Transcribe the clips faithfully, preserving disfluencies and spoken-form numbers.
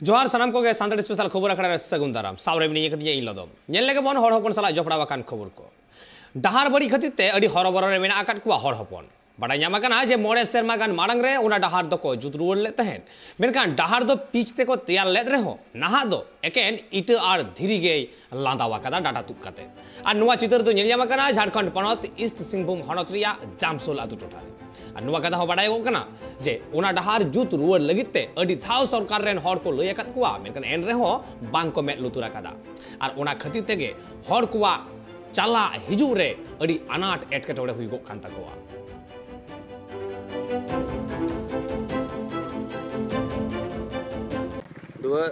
ᱡᱚᱦᱟᱨ ᱥᱟᱱᱟᱢ ᱠᱚᱜᱮ, ᱥᱟᱱᱛᱟᱲ ᱥᱯᱮᱥᱟᱞ ᱠᱷᱚᱵᱚᱨ ᱟᱠᱷᱲᱟ ᱨᱮ ᱥᱟᱹᱜᱩᱱ ᱫᱟᱨᱟᱢ᱾ ᱥᱟᱶ ᱨᱮ ᱢᱤᱱᱟᱹᱧ ᱟᱠᱟᱫᱤᱧᱟ ᱤᱧ ᱞᱚᱫᱚᱢ᱾ ᱧᱮᱞ ᱞᱮᱜᱮ ᱵᱚᱱ ᱦᱚᱲ ᱦᱚᱯᱚᱱ ᱥᱟᱞᱟᱜ ᱡᱚᱯᱲᱟᱣ ᱟᱠᱟᱱ ᱠᱷᱚᱵᱚᱨ ᱠᱚ᱾ ᱰᱟᱦᱟᱨ ᱵᱟᱹᱲᱤᱡ ᱠᱷᱟᱹᱛᱤᱨ ᱛᱮ ᱟᱹᱰᱤ ᱦᱚᱨᱚᱵᱚᱨᱚ ᱨᱮ ᱢᱮᱱᱟᱜ ᱟᱠᱟᱫ ᱠᱚᱣᱟ ᱦᱚᱲ ᱦᱚᱯᱚᱱ᱾ ᱵᱟᱰᱟᱭ ᱧᱟᱢ ᱟᱠᱟᱱᱟ ᱡᱮ ᱢᱚᱬᱮ ᱥᱮᱨᱢᱟ ᱜᱟᱱ ᱢᱟᱲᱟᱝ ᱨᱮ ᱚᱱᱟ ᱰᱟᱦᱟᱨ ᱫᱚᱠᱚ ᱡᱩᱛ ᱨᱩᱣᱟᱹᱲ ᱞᱮᱫ ᱛᱟᱦᱮᱸᱫ, ᱢᱮᱱᱠᱷᱟᱱ ᱰᱟᱦᱟᱨ ᱫᱚ ᱯᱤᱪ ᱛᱮᱠᱚ ᱛᱮᱭᱟᱨ ᱞᱮᱫ ᱨᱮᱦᱚᱸ ᱱᱟᱦᱟᱜ ᱫᱚ ᱮᱠᱮᱱ ᱤᱴᱟᱹ ᱟᱨ ᱫᱷᱤᱨᱤ ᱜᱮᱭ ᱞᱟᱸᱫᱟᱣ ᱟᱠᱟᱫᱟ ᱰᱟᱴᱟ ᱛᱩᱫ ᱠᱟᱛᱮ᱾ ᱟᱨ ᱱᱚᱣᱟ ᱪᱤᱛᱟᱹᱨ ᱫᱚ ᱧᱮᱞ ᱧᱟᱢ ᱟᱠᱟᱱᱟ ᱡᱷᱟᱲᱠᱷᱚᱸᱰ ᱯᱚᱱᱚᱛ ᱤᱥᱴ ᱥᱤᱝᱵᱷᱩᱢ ᱦᱚᱱᱚᱛ ᱨᱮᱭᱟᱜ ᱡᱟᱢᱥᱳᱞ ᱟᱛᱳ ᱴᱚᱴᱷᱟ ᱨᱮ᱾ ᱟᱨ ᱱᱚᱣᱟ ᱠᱟᱛᱷᱟ ᱦᱚᱸ ᱵᱟᱰᱟᱭᱚᱜ ᱠᱟᱱᱟ ᱡᱮ ᱚᱱᱟ ᱰᱟᱦᱟᱨ ᱡᱩᱛ ᱨᱩᱣᱟᱹᱲ ᱞᱟᱹᱜᱤᱫ ᱛᱮ ᱟᱹᱰᱤ ᱫᱷᱟᱣ ᱥᱚᱨᱠᱟᱨ ᱨᱮᱱ ᱦᱚᱲ ᱠᱚ ᱞᱟᱹᱭ ᱟᱠᱟᱫ ᱠᱚᱣᱟ, ᱢᱮᱱᱠᱷᱟᱱ ᱮᱱ ᱨᱮᱦᱚᱸ ᱵᱟᱝ ᱠᱚ ᱢᱮᱫ ᱞᱩᱛᱩᱨ ᱟᱠᱟᱫᱟ᱾ ᱟᱨ ᱚᱱᱟ ᱠᱷᱟᱹᱛᱤᱨ ᱛᱮᱜᱮ ᱦᱚᱲ ᱠᱚᱣᱟᱜ ᱪᱟᱞᱟᱜ ᱦᱤᱡᱩᱜ ᱨᱮ ᱟᱹᱰᱤ ᱟᱱᱟᱴ ᱮᱴᱠᱮᱴᱚᱬᱮ ᱦᱩᱭᱩᱜᱚᱜ ᱠᱟᱱ ᱛᱟᱠᱚᱣᱟ᱾ ᱨᱩᱣᱟᱹ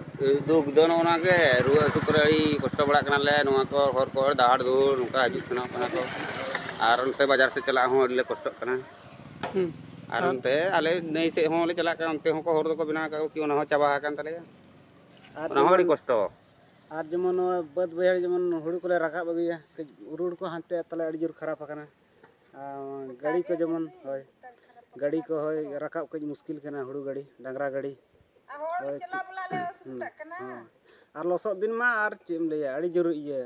ᱫᱩᱠ ᱫᱚ ᱱᱚᱜᱼᱚ ᱱᱚᱣᱟ ᱜᱮ, ᱨᱩᱣᱟᱹ ᱦᱟᱹᱥᱩ ᱠᱚᱨᱮ ᱟᱹᱰᱤ ᱠᱚᱥᱴᱚ ᱵᱟᱲᱟᱜ ᱠᱟᱱᱟᱞᱮ᱾ ᱱᱚᱣᱟ ᱠᱚ ᱦᱚᱨ ᱠᱚ ᱰᱟᱦᱟᱨ ᱫᱩᱣᱟᱹᱨ ᱱᱚᱝᱠᱟ ᱦᱤᱡᱩᱜ ᱥᱮᱱᱚᱜ ᱠᱟᱱᱟ ᱠᱚ, ᱟᱨ ᱚᱱᱛᱮ ᱵᱟᱡᱟᱨ ᱥᱮᱫ ᱪᱟᱞᱟᱜ ᱦᱚᱸ ᱟᱹᱰᱤ ᱞᱮ ᱠᱚᱥᱴᱚᱜ ᱠᱟᱱᱟ᱾ ᱦᱩᱸ᱾ ᱟᱨ ᱟᱨ ᱚᱱᱛᱮ ᱟᱞᱮ ᱱᱟᱹᱭ ᱥᱮᱫ ᱦᱚᱸ ᱞᱮ ᱪᱟᱞᱟᱜ ᱠᱟᱱᱟ, ᱚᱱᱛᱮ ᱦᱚᱸᱠᱚ ᱦᱚᱨ ᱫᱚᱠᱚ ᱵᱮᱱᱟᱣ ᱟᱠᱟᱫ ᱠᱚ, ᱚᱱᱟ ᱦᱚᱸ ᱪᱟᱵᱟ ᱟᱠᱟᱱ ᱛᱟᱞᱮᱭᱟ᱾ ᱟᱨ ᱚᱱᱟ ᱦᱚᱸ ᱟᱹᱰᱤ ᱡᱮᱢᱚᱱ ᱠᱚᱥᱴᱚ᱾ ᱟᱨ ᱡᱮᱢᱚᱱ ᱱᱚᱣᱟ ᱵᱟᱹᱫᱽ ᱵᱟᱹᱭᱦᱟᱹᱲ ᱡᱮᱢᱚᱱ ᱦᱩᱲᱩ ᱠᱚᱞᱮ ᱨᱟᱠᱟᱵ ᱟᱹᱜᱩᱭᱟ, ᱠᱟᱹᱡ ᱨᱳᱰ ᱠᱚ ᱦᱟᱱᱛᱮ ᱛᱟᱞᱮ ᱟᱹᱰᱤ ᱡᱳᱨ ᱠᱷᱟᱨᱟᱯ ᱟᱠᱟᱱᱟ᱾ ᱟᱨ ᱜᱟᱹᱰᱤ ᱠᱚ ᱡᱮᱢᱚᱱ, ᱦᱳᱭ, ᱜᱟᱹᱰᱤ ᱠᱚ, ᱦᱳᱭ, ᱨᱟᱠᱟᱵ ᱠᱟᱹᱡ ᱢᱩᱥᱠᱤᱞ ᱠᱟᱱᱟ, ᱦᱩᱲᱩ ᱜᱟᱹᱰᱤ, ᱰᱟᱝᱨᱟ ᱜᱟᱹᱰᱤ᱾ ᱟᱨ ᱦᱚᱲ ᱦᱳᱭ᱾ ᱪᱟᱞᱟᱣ ᱵᱚᱞᱟ ᱞᱮ ᱚᱥᱩᱵᱤᱫᱷᱟᱜ ᱠᱟᱱᱟ᱾ ᱦᱮᱸ᱾ ᱟᱨ ᱞᱚᱥᱚᱫ ᱫᱤᱱ ᱢᱟ ᱟᱨ ᱪᱮᱫ ᱮᱢ ᱞᱟᱹᱭᱟ, ᱟᱹᱰᱤ ᱡᱳᱨ ᱤᱭᱟᱹ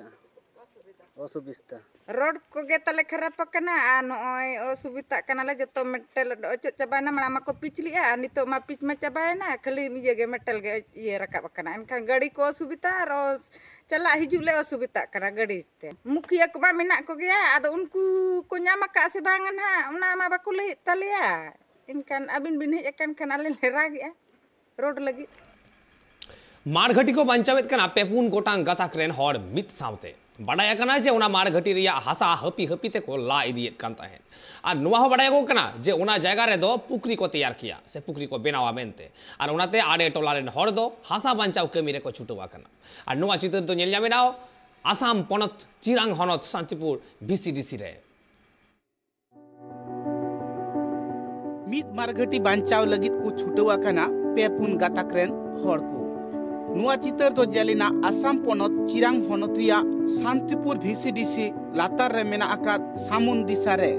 ᱚᱥᱩᱵᱤᱫᱷᱟ᱾ ᱨᱳᱰ ᱠᱚᱜᱮ ᱛᱟᱞᱮ ᱠᱷᱟᱨᱟᱯ ᱟᱠᱟᱱᱟ ᱟᱨ ᱱᱚᱜᱼᱚᱭ ᱚᱥᱩᱵᱤᱫᱷᱟᱜ ᱠᱟᱱᱟᱞᱮ, ᱡᱚᱛᱚ ᱢᱮᱴᱮᱞ ᱚᱪᱚᱜ ᱪᱟᱵᱟᱭᱮᱱᱟ᱾ ᱢᱟᱲᱟᱝ ᱢᱟᱠᱚ ᱯᱤᱪ ᱞᱮᱜᱼᱟ ᱟᱨ ᱱᱤᱛᱚᱜ ᱢᱟ ᱯᱤᱪ ᱢᱟ ᱪᱟᱵᱟᱭᱮᱱᱟ, ᱠᱷᱟᱹᱞᱤ ᱤᱭᱟᱹ ᱜᱮ, ᱢᱮᱴᱮᱞ ᱜᱮ ᱤᱭᱟᱹ ᱨᱟᱠᱟᱵ ᱟᱠᱟᱱᱟ᱾ ᱮᱱᱠᱷᱟᱱ ᱜᱟᱹᱰᱤ ᱠᱚ ᱚᱥᱩᱵᱤᱫᱷᱟ ᱟᱨ ᱚᱥ-, ᱪᱟᱞᱟᱜ ᱦᱤᱡᱩᱜ ᱞᱮ ᱚᱥᱩᱵᱤᱫᱷᱟᱜ ᱠᱟᱱᱟ ᱜᱟᱹᱰᱤ ᱛᱮ᱾ ᱢᱩᱠᱷᱤᱭᱟᱹ ᱠᱚᱢᱟ ᱢᱮᱱᱟᱜ ᱠᱚᱜᱮᱭᱟ, ᱟᱫᱚ ᱩᱱᱠᱩ ᱠᱚ ᱧᱟᱢ ᱟᱠᱟᱫ ᱥᱮ ᱵᱟᱝᱟ ᱱᱟᱦᱟᱜ, ᱚᱱᱟ ᱢᱟ ᱵᱟᱠᱚ ᱞᱟᱹᱭᱮᱫ ᱛᱟᱞᱮᱭᱟ᱾ ᱮᱱᱠᱷᱟᱱ ᱟᱹᱵᱤᱱ ᱵᱤᱱ ᱦᱮᱡ ᱟᱠᱟᱱ ᱠᱷᱟᱱ ᱟᱞᱮ ᱞᱮ ᱨᱟᱜᱮᱜᱼᱟ ᱨᱳᱰ ᱞᱟᱹᱜᱤᱫ᱾ ᱢᱟᱲᱜᱷᱟᱹᱴᱤ ᱠᱚ ᱵᱟᱧᱪᱟᱣᱮᱫ ᱠᱟᱱᱟ ᱯᱮ ᱯᱩᱱ ᱜᱚᱴᱟᱝ ᱜᱟᱛᱟᱠ ᱨᱮᱱ ᱦᱚᱲ ᱢᱤᱫ ᱥᱟᱶᱛᱮ᱾ ᱵᱟᱰᱟᱭ ᱟᱠᱟᱱᱟ ᱡᱮ ᱚᱱᱟ ᱢᱟᱲᱜᱷᱟᱹᱴᱤ ᱨᱮᱭᱟᱜ ᱦᱟᱥᱟ ᱦᱟᱹᱯᱤ ᱦᱟᱹᱯᱤ ᱛᱮᱠᱚ ᱞᱟ ᱤᱫᱤᱭᱮᱫ ᱠᱟᱱ ᱛᱟᱦᱮᱸᱫ᱾ ᱟᱨ ᱱᱚᱣᱟ ᱦᱚᱸ ᱵᱟᱰᱟᱭᱚᱜ ᱠᱟᱱᱟ ᱡᱮ ᱚᱱᱟ ᱡᱟᱭᱜᱟ ᱨᱮᱫᱚ ᱯᱩᱠᱷᱨᱤ ᱠᱚ ᱛᱮᱭᱟᱨ ᱠᱮᱭᱟ ᱥᱮ ᱯᱩᱠᱷᱨᱤ ᱠᱚ ᱵᱮᱱᱟᱣᱟ ᱢᱮᱱᱛᱮ᱾ ᱟᱨ ᱚᱱᱟᱛᱮ ᱟᱰᱮ ᱴᱚᱞᱟ ᱨᱮᱱ ᱦᱚᱲ ᱫᱚ ᱦᱟᱥᱟ ᱵᱟᱧᱪᱟᱣ ᱠᱟᱹᱢᱤ ᱨᱮᱠᱚ ᱪᱷᱩᱴᱟᱹᱣ ᱟᱠᱟᱱᱟ᱾ ᱟᱨ ᱱᱚᱣᱟ ᱪᱤᱛᱟᱹᱨ ᱫᱚ ᱧᱮᱞ ᱧᱟᱢᱮᱱᱟ ᱟᱥᱟᱢ ᱯᱚᱱᱚᱛ ᱪᱤᱨᱟᱝ ᱦᱚᱱᱚᱛ ᱥᱟᱱᱛᱤᱯᱩᱨ ᱵᱷᱤ ᱥᱤ ᱰᱤ ᱥᱤ ᱨᱮ᱾ ᱢᱤᱫ ᱢᱟᱨᱜᱷᱟᱹᱴᱤ ᱵᱟᱧᱪᱟᱣ ᱞᱟᱹᱜᱤᱫ ᱠᱚ ᱪᱷᱩᱴᱟᱹᱣ ᱟᱠᱟᱱᱟ ᱯᱮ ᱯᱩᱱ ᱜᱟᱛᱟᱠ ᱨᱮᱱ ᱦᱚᱲ ᱠᱚ᱾ ᱱᱚᱣᱟ ᱪᱤᱛᱟᱹᱨ ᱫᱚ ᱡᱮᱞᱮᱱᱟ ᱟᱥᱟᱢ ᱯᱚᱱᱚᱛ ᱪᱤᱨᱟᱝ ᱦᱚᱱᱚᱛ ᱨᱮᱭᱟᱜ ᱥᱟᱱᱛᱤᱯᱩᱨ ᱵᱷᱤ ᱥᱤ ᱰᱤ ᱥᱤ ᱞᱟᱛᱟᱨ ᱨᱮ ᱢᱮᱱᱟᱜ ᱟᱠᱟᱫ ᱥᱟᱢᱩᱱ ᱫᱤᱥᱟ ᱨᱮ᱾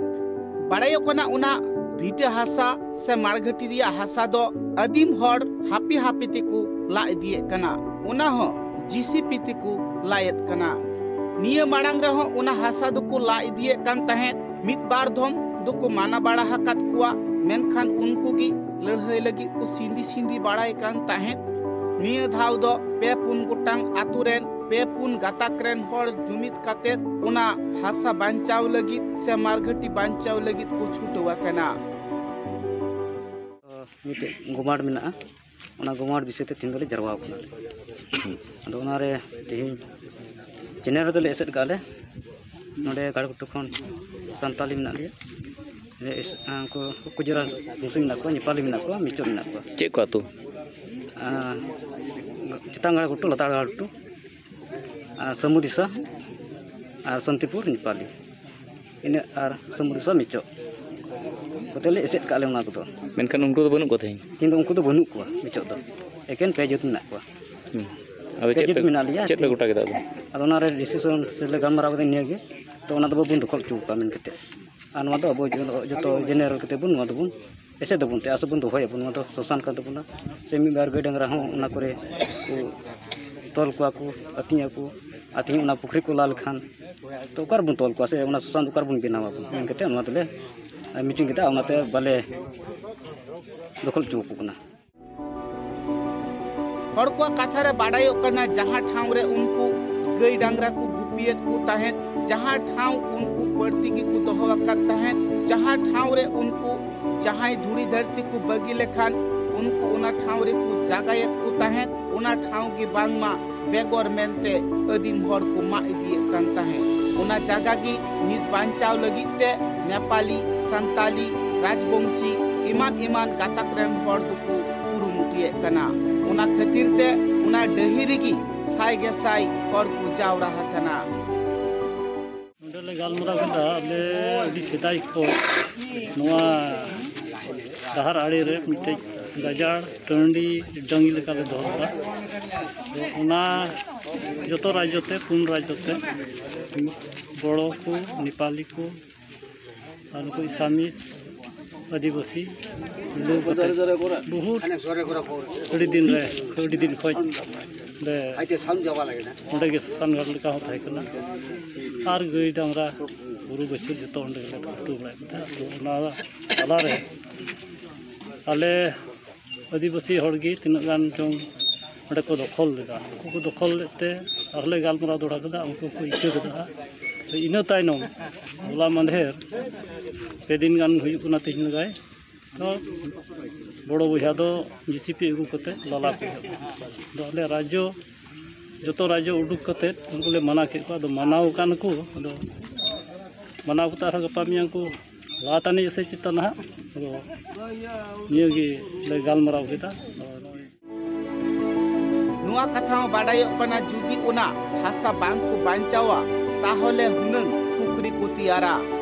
ᱵᱟᱲᱟᱭᱚᱜ ᱠᱟᱱᱟ ᱚᱱᱟ ᱵᱷᱤᱴᱟᱹ ᱦᱟᱥᱟ ᱥᱮ ᱢᱟᱲᱜᱷᱟᱹᱴᱤ ᱨᱮᱭᱟᱜ ᱦᱟᱥᱟ ᱫᱚ ᱟᱹᱫᱤᱢ ᱦᱚᱲ ᱦᱟᱯᱮ ᱦᱟᱯᱮ ᱛᱮᱠᱚ ᱞᱟ ᱤᱫᱤᱭᱮᱫ ᱠᱟᱱᱟ, ᱚᱱᱟ ᱦᱚᱸ ᱡᱤᱥᱤᱯᱤ ᱛᱮᱠᱚ ᱞᱟᱭᱮᱫ ᱠᱟᱱᱟ᱾ ᱱᱤᱭᱟᱹ ᱢᱟᱲᱟᱝ ᱨᱮᱦᱚᱸ ᱚᱱᱟ ᱦᱟᱥᱟ ᱫᱚᱠᱚ ᱞᱟ ᱤᱫᱤᱭᱮᱫ ᱠᱟᱱ ᱛᱟᱦᱮᱸᱫ, ᱢᱤᱫ ᱵᱟᱨ ᱫᱷᱚᱢ ᱫᱚᱠᱚ ᱢᱟᱱᱟ ᱵᱟᱲᱟ ᱟᱠᱟᱫ ᱠᱚᱣᱟ, ᱢᱮᱱᱠᱷᱟᱱ ᱩᱱᱠᱩ ᱜᱮ ᱞᱟᱹᱲᱦᱟᱹᱭ ᱞᱟᱹᱜᱤᱫ ᱠᱚ ᱥᱤᱸᱫᱤ ᱥᱤᱸᱫᱤ ᱵᱟᱲᱟᱭ ᱠᱟᱱ ᱛᱟᱦᱮᱸᱫ᱾ ᱱᱤᱭᱟᱹ ᱫᱷᱟᱣ ᱫᱚ ᱯᱮ ᱯᱩᱱ ᱜᱚᱴᱟᱝ ᱟᱛᱳ ᱨᱮᱱ ᱯᱮ ᱯᱩᱱ ᱜᱟᱛᱟᱠ ᱨᱮᱱ ᱦᱚᱲ ᱡᱩᱢᱤᱫ ᱠᱟᱛᱮᱫ ᱚᱱᱟ ᱦᱟᱥᱟ ᱵᱟᱧᱪᱟᱣ ᱞᱟᱹᱜᱤᱫ ᱥᱮ ᱢᱟᱨᱜᱷᱟᱹᱴᱤ ᱵᱟᱧᱪᱟᱣ ᱞᱟᱹᱜᱤᱫ ᱠᱚ ᱪᱷᱩᱴᱟᱹᱣ ᱟᱠᱟᱱᱟ᱾ ᱢᱤᱫᱴᱮᱡ ᱜᱚᱢᱟᱴ ᱢᱮᱱᱟᱜᱼᱟ, ᱚᱱᱟ ᱜᱚᱢᱟᱴ ᱵᱤᱥᱚᱭ ᱛᱮ ᱛᱮᱦᱮᱧ ᱫᱚᱞᱮ ᱡᱟᱨᱣᱟ ᱟᱠᱟᱱᱟ᱾ ᱟᱫᱚ ᱚᱱᱟᱨᱮ ᱛᱮᱦᱮᱧ ᱪᱮᱱᱮᱞ ᱨᱮᱫᱚᱞᱮ ᱮᱥᱮᱫ ᱠᱟᱜᱼᱟ ᱞᱮ, ᱱᱚᱰᱮ ᱜᱟᱲᱜᱷᱩᱴᱩ ᱠᱷᱚᱱ ᱥᱟᱱᱛᱟᱞᱤ ᱢᱮᱱᱟᱜ ᱞᱮᱭᱟ᱾ ᱞᱮ ᱮᱥ-, ᱩᱱᱠᱩ ᱠᱩᱡᱟᱹᱨᱟ ᱵᱚᱝᱥᱤ ᱢᱮᱱᱟᱜ ᱠᱚᱣᱟ, ᱱᱮᱯᱟᱞᱤ ᱢᱮᱱᱟᱜ ᱠᱚᱣᱟ, ᱢᱤᱪᱚ ᱢᱮᱱᱟᱜ ᱠᱚᱣᱟ᱾ ᱪᱮᱫ ᱠᱚ ᱟᱹᱛᱩ? ᱟᱨ ᱪᱮᱛᱟᱱ ᱜᱟᱲᱜᱷᱩᱴᱩ, ᱞᱟᱛᱟᱨ ᱜᱟᱲᱜᱷᱩᱴᱩ, ᱟᱨ ᱥᱟᱹᱢᱩ ᱫᱤᱥᱟ, ᱟᱨ ᱥᱟᱱᱛᱤᱯᱩᱨ ᱱᱮᱯᱟᱞᱤ, ᱤᱱᱟᱹᱜ ᱟᱨ ᱥᱟᱹᱢᱩ ᱫᱤᱥᱟ ᱢᱤᱪᱚ ᱠᱚᱛᱮ ᱞᱮ ᱮᱥᱮᱫ ᱠᱟᱜᱼᱟ ᱞᱮ ᱚᱱᱟ ᱠᱚᱫᱚ᱾ ᱢᱮᱱᱠᱷᱟᱱ ᱩᱱᱠᱩ ᱫᱚ ᱵᱟᱹᱱᱩᱜ ᱠᱚᱣᱟ ᱛᱮᱦᱮᱧ? ᱛᱮᱦᱮᱧ ᱫᱚ ᱩᱱᱠᱩ ᱫᱚ ᱵᱟᱹᱱᱩᱜ ᱠᱚᱣᱟ ᱢᱤᱪᱚ ᱫᱚ, ᱮᱠᱮᱱ ᱯᱮ ᱡᱟᱹᱛ ᱢᱮᱱᱟᱜ ᱠᱚᱣᱟ᱾ ᱦᱩᱸ᱾ ᱟᱫᱚ ᱯᱮ ᱪᱮᱫ ᱡᱟᱹᱛ ᱯᱮ, ᱢᱮᱱᱟᱜ ᱞᱮᱭᱟ᱾ ᱪᱮᱫ ᱯᱮ ᱜᱚᱴᱟ ᱠᱮᱫᱟ ᱟᱫᱚ? ᱟᱫᱚ ᱚᱱᱟᱨᱮ ᱰᱤᱥᱤᱥᱚᱱ ᱥᱮ ᱞᱮ ᱜᱟᱞᱢᱟᱨᱟᱣ ᱠᱮᱫᱟ ᱱᱤᱭᱟᱹ ᱜᱮ, ᱛᱚ ᱚᱱᱟ ᱫᱚ ᱵᱟᱵᱚᱱ ᱫᱚᱠᱷᱚᱞ ᱦᱚᱪᱚ ᱠᱚᱣᱟ ᱢᱮᱱ ᱠᱟᱛᱮ᱾ ᱟᱨ ᱱᱚᱣᱟ ᱫᱚ ᱟᱵᱚ ᱡᱚ-, ᱡᱚᱛᱚ ᱡᱮᱱᱟᱨᱮᱞ ᱠᱟᱛᱮ ᱵᱚᱱ ᱱᱚᱣᱟ ᱫᱚᱵᱚᱱ ᱮᱥᱮᱫ ᱫᱟᱵᱚᱱ ᱛᱮ ᱟᱥᱚ ᱵᱚᱱ ᱫᱚᱦᱚᱭᱟᱵᱚᱱ, ᱱᱚᱣᱟ ᱫᱚ ᱥᱚᱥᱟᱱ ᱠᱟᱱ ᱛᱟᱵᱚᱱᱟ᱾ ᱥᱮ ᱢᱤᱫ ᱵᱟᱨ ᱜᱟᱹᱭ ᱰᱟᱝᱨᱟ ᱦᱚᱸ ᱚᱱᱟ ᱠᱚᱨᱮ ᱠᱚ ᱛᱚᱞ ᱠᱚᱣᱟ ᱠᱚ, ᱟᱹᱛᱤᱧ ᱟᱠᱚ, ᱟᱨ ᱛᱮᱦᱮᱧ ᱚᱱᱟ ᱯᱩᱠᱷᱨᱤ ᱠᱚ ᱞᱟ ᱞᱮᱠᱷᱟᱱ ᱛᱚ ᱚᱠᱟ ᱨᱮᱵᱚᱱ ᱛᱚᱞ ᱠᱚᱣᱟ ᱥᱮ ᱚᱱᱟ ᱥᱚᱥᱟᱱ ᱫᱚ ᱚᱠᱟ ᱨᱮᱵᱚᱱ ᱵᱮᱱᱟᱣᱟ ᱵᱚᱱ ᱢᱮᱱ ᱠᱟᱛᱮ ᱱᱚᱣᱟ ᱫᱚᱞᱮ ᱢᱤᱴᱤᱝ ᱠᱮᱫᱟ, ᱚᱱᱟᱛᱮ ᱵᱟᱞᱮ ᱫᱚᱠᱷᱚᱞ ᱦᱚᱪᱚ ᱟᱠᱚ ᱠᱟᱱᱟ᱾ ᱦᱚᱲ ᱠᱚᱣᱟᱜ ᱠᱟᱛᱷᱟ ᱨᱮ ᱵᱟᱰᱟᱭᱚᱜ ᱠᱟᱱᱟ, ᱡᱟᱦᱟᱸ ᱴᱷᱟᱶ ᱨᱮ ᱩᱱᱠᱩ ᱜᱟᱹᱭ ᱰᱟᱝᱨᱟ ᱠᱚ ᱜᱩᱯᱤᱭᱮᱫ ᱠᱚ ᱛᱟᱦᱮᱸᱫ, ᱡᱟᱦᱟᱸ ᱴᱷᱟᱶ ᱩᱱᱠᱩ ᱵᱟᱹᱲᱛᱤ ᱜᱮᱠᱚ ᱫᱚᱦᱚ ᱟᱠᱟᱫ ᱛᱟᱦᱮᱸᱫ, ᱡᱟᱦᱟᱸ ᱴᱷᱟᱶ ᱨᱮ ᱩᱱᱠᱩ ᱡᱟᱦᱟᱸᱭ ᱫᱷᱩᱲᱤ ᱫᱷᱟᱹᱨᱛᱤ ᱠᱚ ᱵᱟᱹᱜᱤ ᱞᱮᱠᱷᱟᱱ ᱩᱱᱠᱩ ᱚᱱᱟ ᱴᱷᱟᱶ ᱨᱮᱠᱚ ᱡᱟᱜᱟᱭᱮᱫ ᱠᱚ ᱛᱟᱦᱮᱸᱫ, ᱚᱱᱟ ᱴᱷᱟᱶ ᱜᱮ ᱵᱟᱝᱢᱟ ᱵᱮᱜᱚᱨ ᱢᱮᱱᱛᱮ ᱟᱹᱫᱤᱢ ᱦᱚᱲ ᱠᱚ ᱢᱟᱜ ᱤᱫᱤᱭᱮᱫ ᱠᱟᱱ ᱛᱟᱦᱮᱸᱫ᱾ ᱚᱱᱟ ᱡᱟᱭᱜᱟ ᱜᱮ ᱱᱤᱛ ᱵᱟᱧᱪᱟᱣ ᱞᱟᱹᱜᱤᱫ ᱛᱮ ᱱᱮᱯᱟᱞᱤ, ᱥᱟᱱᱛᱟᱞᱤ, ᱨᱟᱡᱽᱵᱚᱝᱥᱤ ᱮᱢᱟᱱ ᱮᱢᱟᱱ ᱜᱟᱛᱟᱠ ᱨᱮᱱ ᱦᱚᱲ ᱫᱚᱠᱚ ᱠᱩᱨᱩᱢᱩᱴᱩᱭᱮᱫ ᱠᱟᱱᱟ᱾ ᱚᱱᱟ ᱠᱷᱟᱹᱛᱤᱨ ᱛᱮ ᱚᱱᱟ ᱰᱟᱹᱦᱤ ᱨᱮᱜᱮ ᱥᱟᱭ ᱜᱮᱥᱟᱭ ᱦᱚᱲ ᱠᱚ ᱡᱟᱣᱨᱟ ᱟᱠᱟᱱᱟ᱾ ᱱᱚᱰᱮ ᱞᱮ ᱜᱟᱞᱢᱟᱨᱟᱣ ᱠᱮᱫᱟ, ᱟᱞᱮ ᱟᱹᱰᱤ ᱥᱮᱫᱟᱭ ᱠᱷᱚᱱ ᱱᱚᱣᱟ ᱰᱟᱦᱟᱨ ᱟᱲᱮ ᱨᱮ ᱢᱤᱫᱴᱮᱡ ᱜᱟᱡᱟᱲ ᱴᱟᱺᱰᱤ ᱰᱟᱹᱝᱜᱤ ᱞᱮᱠᱟ ᱞᱮ ᱫᱚᱦᱚ ᱞᱮᱫᱟ᱾ ᱛᱚ ᱚᱱᱟ ᱡᱚᱛᱚ ᱨᱟᱡᱽᱡᱚ ᱛᱮ, ᱯᱩᱱ ᱨᱟᱡᱽᱡᱚ ᱛᱮ, ᱵᱚᱲᱚ ᱠᱚ, ᱱᱮᱯᱟᱞᱤ ᱠᱚ, ᱟᱨ ᱱᱩᱠᱩ ᱤᱥᱟᱢᱤᱥ, ᱟᱹᱫᱤᱵᱟᱹᱥᱤ ᱞᱟᱹᱲ ᱠᱟᱛᱮ ᱵᱚᱦᱩᱛ ᱟᱹᱰᱤ ᱫᱤᱱ ᱨᱮ, ᱟᱹᱰᱤ ᱫᱤᱱ ᱠᱷᱚᱱ ᱞᱮ ᱚᱸᱰᱮ ᱜᱮ ᱥᱚᱥᱟᱱ ᱜᱟᱲ ᱞᱮᱠᱟ ᱦᱚᱸ ᱛᱟᱦᱮᱸ ᱠᱟᱱᱟ᱾ ᱟᱨ ᱜᱟᱹᱭ ᱰᱟᱝᱨᱟ ᱵᱩᱨᱩ ᱵᱟᱹᱪᱷᱩᱨ ᱡᱚᱛᱚ ᱚᱸᱰᱮ ᱜᱮᱞᱮ ᱠᱷᱩᱴᱟᱹᱣ ᱵᱟᱲᱟᱭᱮᱫ ᱠᱚ ᱛᱟᱦᱮᱸᱫ᱾ ᱟᱫᱚ ᱚᱱᱟ ᱛᱟᱞᱟᱨᱮ ᱟᱞᱮ ᱟᱹᱫᱤᱵᱟᱹᱥᱤ ᱦᱚᱲ ᱜᱮ ᱛᱤᱱᱟᱹᱜ ᱜᱟᱱ ᱪᱚᱝ ᱚᱸᱰᱮ ᱠᱚ ᱫᱚᱠᱷᱚᱞ ᱞᱮᱫᱟ᱾ ᱩᱱᱠᱩ ᱠᱚ ᱫᱚᱠᱷᱚᱞ ᱞᱮᱫ ᱛᱮ ᱟᱨᱦᱚᱸᱞᱮ ᱜᱟᱞᱢᱟᱨᱟᱣ ᱫᱚᱦᱲᱟ ᱠᱮᱫᱟ, ᱩᱱᱠᱩ ᱠᱚ ᱤᱠᱟᱹ ᱠᱮᱫᱟ᱾ ᱤᱱᱟᱹ ᱛᱟᱭᱱᱚᱢ ᱦᱚᱞᱟ ᱢᱟᱫᱷᱮᱨ ᱯᱮ ᱫᱤᱱ ᱜᱟᱱ ᱦᱩᱭᱩᱜ ᱠᱟᱱᱟ ᱛᱮᱦᱮᱧ ᱞᱮᱠᱟᱭ ᱛᱚ ᱵᱚᱲᱚ ᱵᱚᱭᱦᱟ ᱫᱚ ᱡᱤᱥᱤᱯᱤ ᱟᱹᱜᱩ ᱠᱟᱛᱮ ᱞᱟᱞᱟ ᱠᱚ ᱮᱦᱚᱵ ᱮᱱᱟ᱾ ᱟᱫᱚ ᱟᱞᱮ ᱨᱟᱡᱽᱡᱚ, ᱡᱚᱛᱚ ᱨᱟᱡᱽᱡᱚ ᱩᱰᱩᱠ ᱠᱟᱛᱮ ᱩᱱᱠᱩ ᱞᱮ ᱢᱟᱱᱟ ᱠᱮᱫ ᱠᱚᱣᱟ᱾ ᱟᱫᱚ ᱢᱟᱱᱟᱣ ᱠᱟᱱ ᱠᱚ, ᱟᱫᱚ ᱢᱟᱱᱟᱣ ᱠᱟᱛᱮ ᱟᱨᱦᱚᱸ ᱜᱟᱯᱟ ᱢᱮᱭᱟᱝ ᱠᱚ ᱞᱟᱦᱟ ᱛᱟᱹᱱᱤᱡ ᱥᱮ ᱪᱮᱛᱟᱱ ᱱᱟᱦᱟᱜ᱾ ᱟᱫᱚ ᱱᱤᱭᱟᱹ ᱜᱮ ᱞᱮ ᱜᱟᱞᱢᱟᱨᱟᱣ ᱠᱮᱫᱟ᱾ ᱱᱚᱣᱟ ᱠᱟᱛᱷᱟ ᱦᱚᱸ ᱵᱟᱰᱟᱭᱚᱜ ᱠᱟᱱᱟ, ᱡᱩᱫᱤ ᱚᱱᱟ ᱦᱟᱥᱟ ᱵᱟᱝ ᱠᱚ ᱵᱟᱧᱪᱟᱣᱟ, ᱛᱟᱦᱚᱞᱮ ᱦᱩᱱᱟᱹᱝ ᱯᱩᱠᱷᱨᱤ ᱠᱚ ᱛᱮᱭᱟᱨᱟ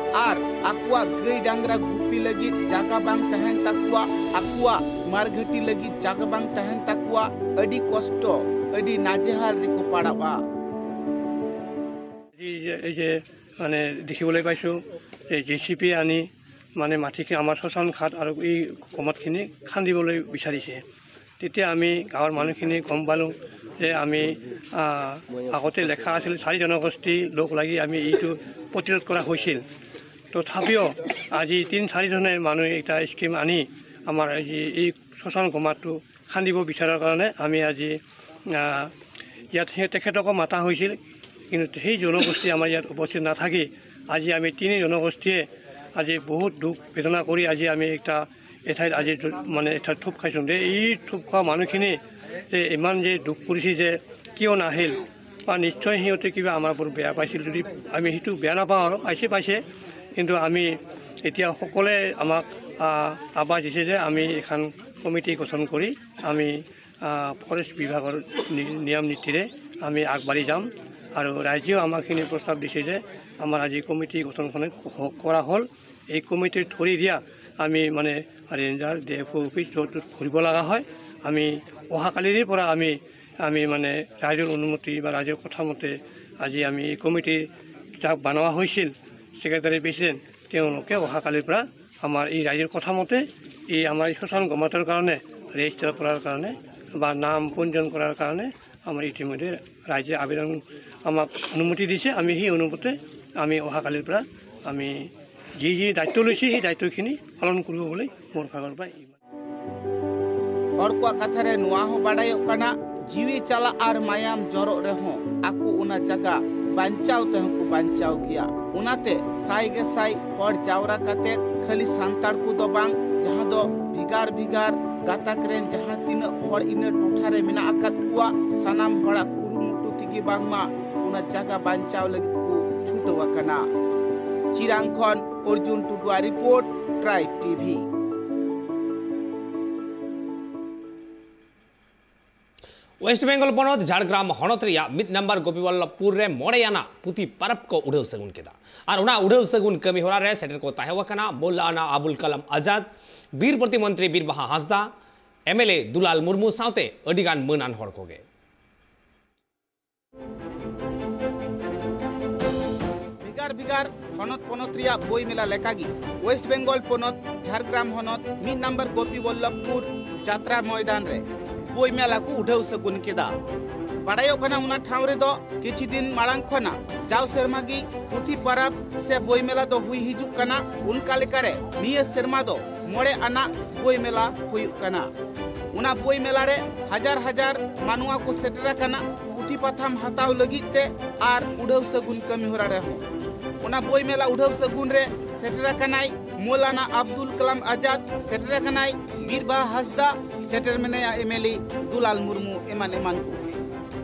ᱟᱨ ᱟᱠᱚᱣᱟᱜ ᱜᱟᱹᱭ ᱰᱟᱝᱨᱟ ᱜᱩᱯᱤ ᱞᱟᱹᱜᱤᱫ ᱡᱟᱭᱜᱟ ᱵᱟᱝ ᱛᱟᱦᱮᱱ ᱛᱟᱠᱚᱣᱟ, ᱟᱠᱚᱣᱟᱜ ᱢᱟᱨᱜᱷᱟᱹᱴᱤ ᱞᱟᱹᱜᱤᱫ ᱡᱟᱭᱜᱟ ᱵᱟᱝ ᱛᱟᱦᱮᱱ ᱛᱟᱠᱚᱣᱟ, ᱟᱹᱰᱤ ᱠᱚᱥᱴᱚ, ᱟᱹᱰᱤ ᱱᱟᱡᱮᱦᱟᱞ ᱨᱮᱠᱚ ᱯᱟᱲᱟᱜᱼᱟ᱾ এই যে মানে দেখিবলৈ পাইছোঁ যে জে চি পি আনি মানে মাটিখিনি আমাৰ শ্মশান ঘাট আৰু এই কমতখিনি খান্দিবলৈ বিচাৰিছে। তেতিয়া আমি গাঁৱৰ মানুহখিনি গম পালোঁ যে আমি আগতে লেখা আছিল চাৰি জনগোষ্ঠী লগ লাগি আমি এইটো প্ৰতিৰোধ কৰা হৈছিল। তথাপিও আজি তিনি চাৰিজনে মানুহে এটা স্কিম আনি আমাৰ আজি এই শ্মশান ঘাটটো খান্দিব বিচৰাৰ কাৰণে আমি আজি ইয়াত সেই তেখেতকো মাতা হৈছিল, কিন্তু সেই জনগোষ্ঠী আমাৰ ইয়াত উপস্থিত নাথাকি আজি আমি তিনি জনগোষ্ঠীয়ে আজি বহুত দুখ বেদনা কৰি আজি আমি এটা এঠাইত আজি মানে এঠাইত থুপ খাইছোঁ। যে এই থুপ খোৱা মানুহখিনি যে ইমান যে দুখ কৰিছে যে কিয় নাহিল বা নিশ্চয় সিহঁতে কিবা আমাৰ ওপৰত বেয়া পাইছিল। যদি আমি সেইটো বেয়া নাপাওঁ আৰু পাইছে পাইছে, কিন্তু আমি এতিয়া সকলোৱে আমাক আহ্বান দিছে যে আমি এখন কমিটি গঠন কৰি আমি ফৰেষ্ট বিভাগৰ নিয়ম নীতিৰে আমি আগবাঢ়ি যাম। আৰু ৰাইজেও আমাক সেইখিনি প্ৰস্তাৱ দিছে যে আমাৰ আজি কমিটি গঠনখন কৰা হ'ল। এই কমিটিৰ থ্ৰুদি দিয়া আমি মানে ranger D F O' office য'ত য'ত ঘূৰিব লগা হয়, আমি অহাকালিৰে পৰা আমি আমি মানে ৰাইজৰ অনুমতি বা ৰাইজৰ কথা মতে আজি আমি এই কমিটি যাক বনোৱা হৈছিল ছেক্ৰেটাৰী প্ৰেচিডেণ্ট, তেওঁলোকে অহাকালিৰ পৰা আমাৰ এই ৰাইজৰ কথা মতে এই আমাৰ এই শ্মশান গমাতৰ কাৰণে ৰেজিষ্টাৰ কৰাৰ কাৰণে বা নাম পঞ্জীয়ন কৰাৰ কাৰণে আমাৰ ইতিমধ্যে ৰাইজে আবেদন আমাক অনুমতি দিছে। আমি সেই অনুমতে আমি অহাকালিৰ পৰা আমি যি যি দায়িত্ব লৈছে সেই দায়িত্বখিনি পালন কৰিব বুলি মোৰ ভাগৰ পৰা। ᱦᱚᱲ ᱠᱚᱣᱟᱜ ᱠᱟᱛᱷᱟ ᱨᱮ ᱱᱚᱣᱟ ᱦᱚᱸ ᱵᱟᱰᱟᱭᱚᱜ ᱠᱟᱱᱟ, ᱡᱤᱣᱤ ᱪᱟᱞᱟᱜ ᱟᱨ ᱢᱟᱭᱟᱢ ᱡᱚᱨᱚᱜ ᱨᱮᱦᱚᱸ ᱟᱠᱚ ᱚᱱᱟ ᱡᱟᱭᱜᱟ ᱵᱟᱧᱪᱟᱣ ᱛᱮᱦᱚᱸ ᱠᱚ ᱵᱟᱧᱪᱟᱣ ᱜᱮᱭᱟ᱾ ᱚᱱᱟᱛᱮ ᱥᱟᱭ ᱜᱮ ᱥᱟᱭ ᱦᱚᱲ ᱡᱟᱣᱨᱟ ᱠᱟᱛᱮ ᱠᱷᱟᱹᱞᱤ ᱥᱟᱱᱛᱟᱲ ᱠᱚᱫᱚ ᱵᱟᱝ, ᱡᱟᱦᱟᱸ ᱫᱚ ᱵᱷᱮᱜᱟᱨ ᱵᱷᱮᱜᱟᱨ ᱜᱟᱛᱟᱠ ᱨᱮᱱ ᱡᱟᱦᱟᱸ ᱛᱤᱱᱟᱹᱜ ᱦᱚᱲ ᱤᱱᱟᱹ ᱴᱚᱴᱷᱟ ᱨᱮ ᱢᱮᱱᱟᱜ ᱟᱠᱟᱫ ᱠᱚᱣᱟ, ᱥᱟᱱᱟᱢ ᱦᱚᱲᱟᱜ ᱠᱩᱨᱩᱢᱩᱴᱩ ᱛᱮᱜᱮ ᱵᱟᱝᱢᱟ ᱚᱱᱟ ᱡᱟᱭᱜᱟ ᱵᱟᱧᱪᱟᱣ ᱞᱟᱹᱜᱤᱫ ᱠᱚ ᱪᱷᱩᱴᱟᱹᱣ ᱟᱠᱟᱱᱟ᱾ ᱪᱤᱨᱟᱝ ᱠᱷᱚᱱ ᱚᱨᱡᱩᱱ ᱴᱩᱰᱩᱣᱟᱜ report, tribe TV. West Bengal ᱯᱚᱱᱚᱛ ᱡᱷᱟᱲᱜᱨᱟᱢ ᱦᱚᱱᱚᱛ ᱨᱮᱭᱟᱜ ᱢᱤᱫ ᱱᱟᱢᱵᱟᱨ ᱜᱳᱯᱤᱵᱚᱞᱞᱚᱵᱷᱯᱩᱨ ᱨᱮ ᱢᱚᱬᱮ ᱟᱱᱟᱜ ᱯᱩᱛᱷᱤ ᱯᱟᱨᱟᱵᱽ ᱠᱚ ᱩᱰᱷᱟᱹᱣ ᱥᱟᱹᱜᱩᱱ ᱠᱮᱫᱟ᱾ ᱟᱨ ᱚᱱᱟ ᱩᱰᱷᱟᱹᱣ ᱥᱟᱹᱜᱩᱱ ᱠᱟᱹᱢᱤ ᱦᱚᱨᱟ ᱨᱮ ᱥᱮᱴᱮᱨ ᱠᱚ ᱛᱟᱦᱮᱸ ᱟᱠᱟᱱᱟ ᱢᱚᱣᱞᱟᱱᱟ ᱟᱵᱩᱞ ᱠᱟᱞᱟᱢ ᱟᱡᱟᱫ, ᱵᱤᱨ ᱯᱨᱚᱛᱤᱢᱚᱱᱛᱨᱤ ᱵᱤᱨᱵᱟᱦᱟ ᱦᱟᱸᱥᱫᱟ, ᱮᱢᱮᱞᱮ ᱫᱩᱞᱟᱞ ᱢᱩᱨᱢᱩ ᱥᱟᱶᱛᱮ ᱟᱹᱰᱤᱜᱟᱱ ᱢᱟᱹᱱᱟᱱ ᱦᱚᱲ ᱠᱚᱜᱮ᱾ ᱵᱷᱮᱜᱟᱨ ᱵᱷᱮᱜᱟᱨ ᱦᱚᱱᱚᱛ ᱯᱚᱱᱚᱛ ᱨᱮᱭᱟᱜ ᱵᱳᱭ ᱢᱮᱞᱟ ᱞᱮᱠᱟᱜᱮ ᱳᱭᱮᱥᱴ ᱵᱮᱝᱜᱚᱞ ᱯᱚᱱᱚᱛ ᱡᱷᱟᱲᱜᱨᱟᱢ ᱦᱚᱱᱚᱛ ᱢᱤᱫ ᱱᱟᱢᱵᱟᱨ ᱜᱳᱯᱤ ᱵᱚᱞᱞᱚᱵᱷᱯᱩᱨ ᱡᱟᱛᱨᱟ ᱢᱚᱭᱫᱟᱱ ᱨᱮ ᱵᱳᱭ ᱢᱮᱞᱟ ᱠᱚ ᱩᱰᱷᱟᱹᱣ ᱥᱟᱹᱜᱩᱱ ᱠᱮᱫᱟ᱾ ᱵᱟᱰᱟᱭᱚᱜ ᱠᱟᱱᱟ, ᱚᱱᱟ ᱴᱷᱟᱶ ᱨᱮᱫᱚ ᱠᱤᱪᱷᱩ ᱫᱤᱱ ᱢᱟᱲᱟᱝ ᱠᱷᱚᱱᱟᱜ ᱡᱟᱣ ᱥᱮᱨᱢᱟ ᱜᱮ ᱯᱩᱛᱷᱤ ᱯᱟᱨᱟᱵᱽ ᱥᱮ ᱵᱳᱭ ᱢᱮᱞᱟ ᱫᱚ ᱦᱩᱭ ᱦᱤᱡᱩᱜ ᱠᱟᱱᱟ᱾ ᱚᱱᱠᱟ ᱞᱮᱠᱟᱨᱮ ᱱᱤᱭᱟᱹ ᱥᱮᱨᱢᱟ ᱫᱚ ᱢᱚᱬᱮ ᱟᱱᱟᱜ ᱵᱳᱭ ᱢᱮᱞᱟ ᱦᱩᱭᱩᱜ ᱠᱟᱱᱟ᱾ ᱚᱱᱟ ᱵᱳᱭ ᱢᱮᱞᱟ ᱨᱮ ᱦᱟᱡᱟᱨ ᱦᱟᱡᱟᱨ ᱢᱟᱱᱣᱟ ᱠᱚ ᱥᱮᱴᱮᱨ ᱟᱠᱟᱱᱟ ᱯᱩᱛᱷᱤ ᱯᱟᱛᱷᱟᱢ ᱦᱟᱛᱟᱣ ᱞᱟᱹᱜᱤᱫ ᱛᱮ ᱟᱨ ᱩᱰᱷᱟᱹᱣ ᱥᱟᱹᱜᱩᱱ ᱠᱟᱹᱢᱤ ᱦᱚᱨᱟ ᱨᱮᱦᱚᱸ᱾ ᱚᱱᱟ ᱵᱳᱭ ᱢᱮᱞᱟ ᱩᱰᱷᱟᱹᱣ ᱥᱟᱹᱜᱩᱱ ᱨᱮ ᱥᱮᱴᱮᱨ ᱟᱠᱟᱱᱟᱭ ᱢᱚᱣᱞᱟᱱᱟ ᱟᱵᱫᱩᱞ ᱠᱟᱞᱟᱢ ᱟᱡᱟᱫ, ᱥᱮᱴᱮᱨ ᱟᱠᱟᱱᱟᱭ ᱵᱤᱨᱵᱟᱦᱟ ᱦᱟᱸᱥᱫᱟ, ᱥᱮᱴᱮᱨ ᱢᱮᱱᱟᱭᱟ ᱮᱢᱮᱞᱤ ᱫᱩᱞᱟᱞ ᱢᱩᱨᱢᱩ, ᱮᱢᱟᱱ ᱮᱢᱟᱱ ᱠᱚ᱾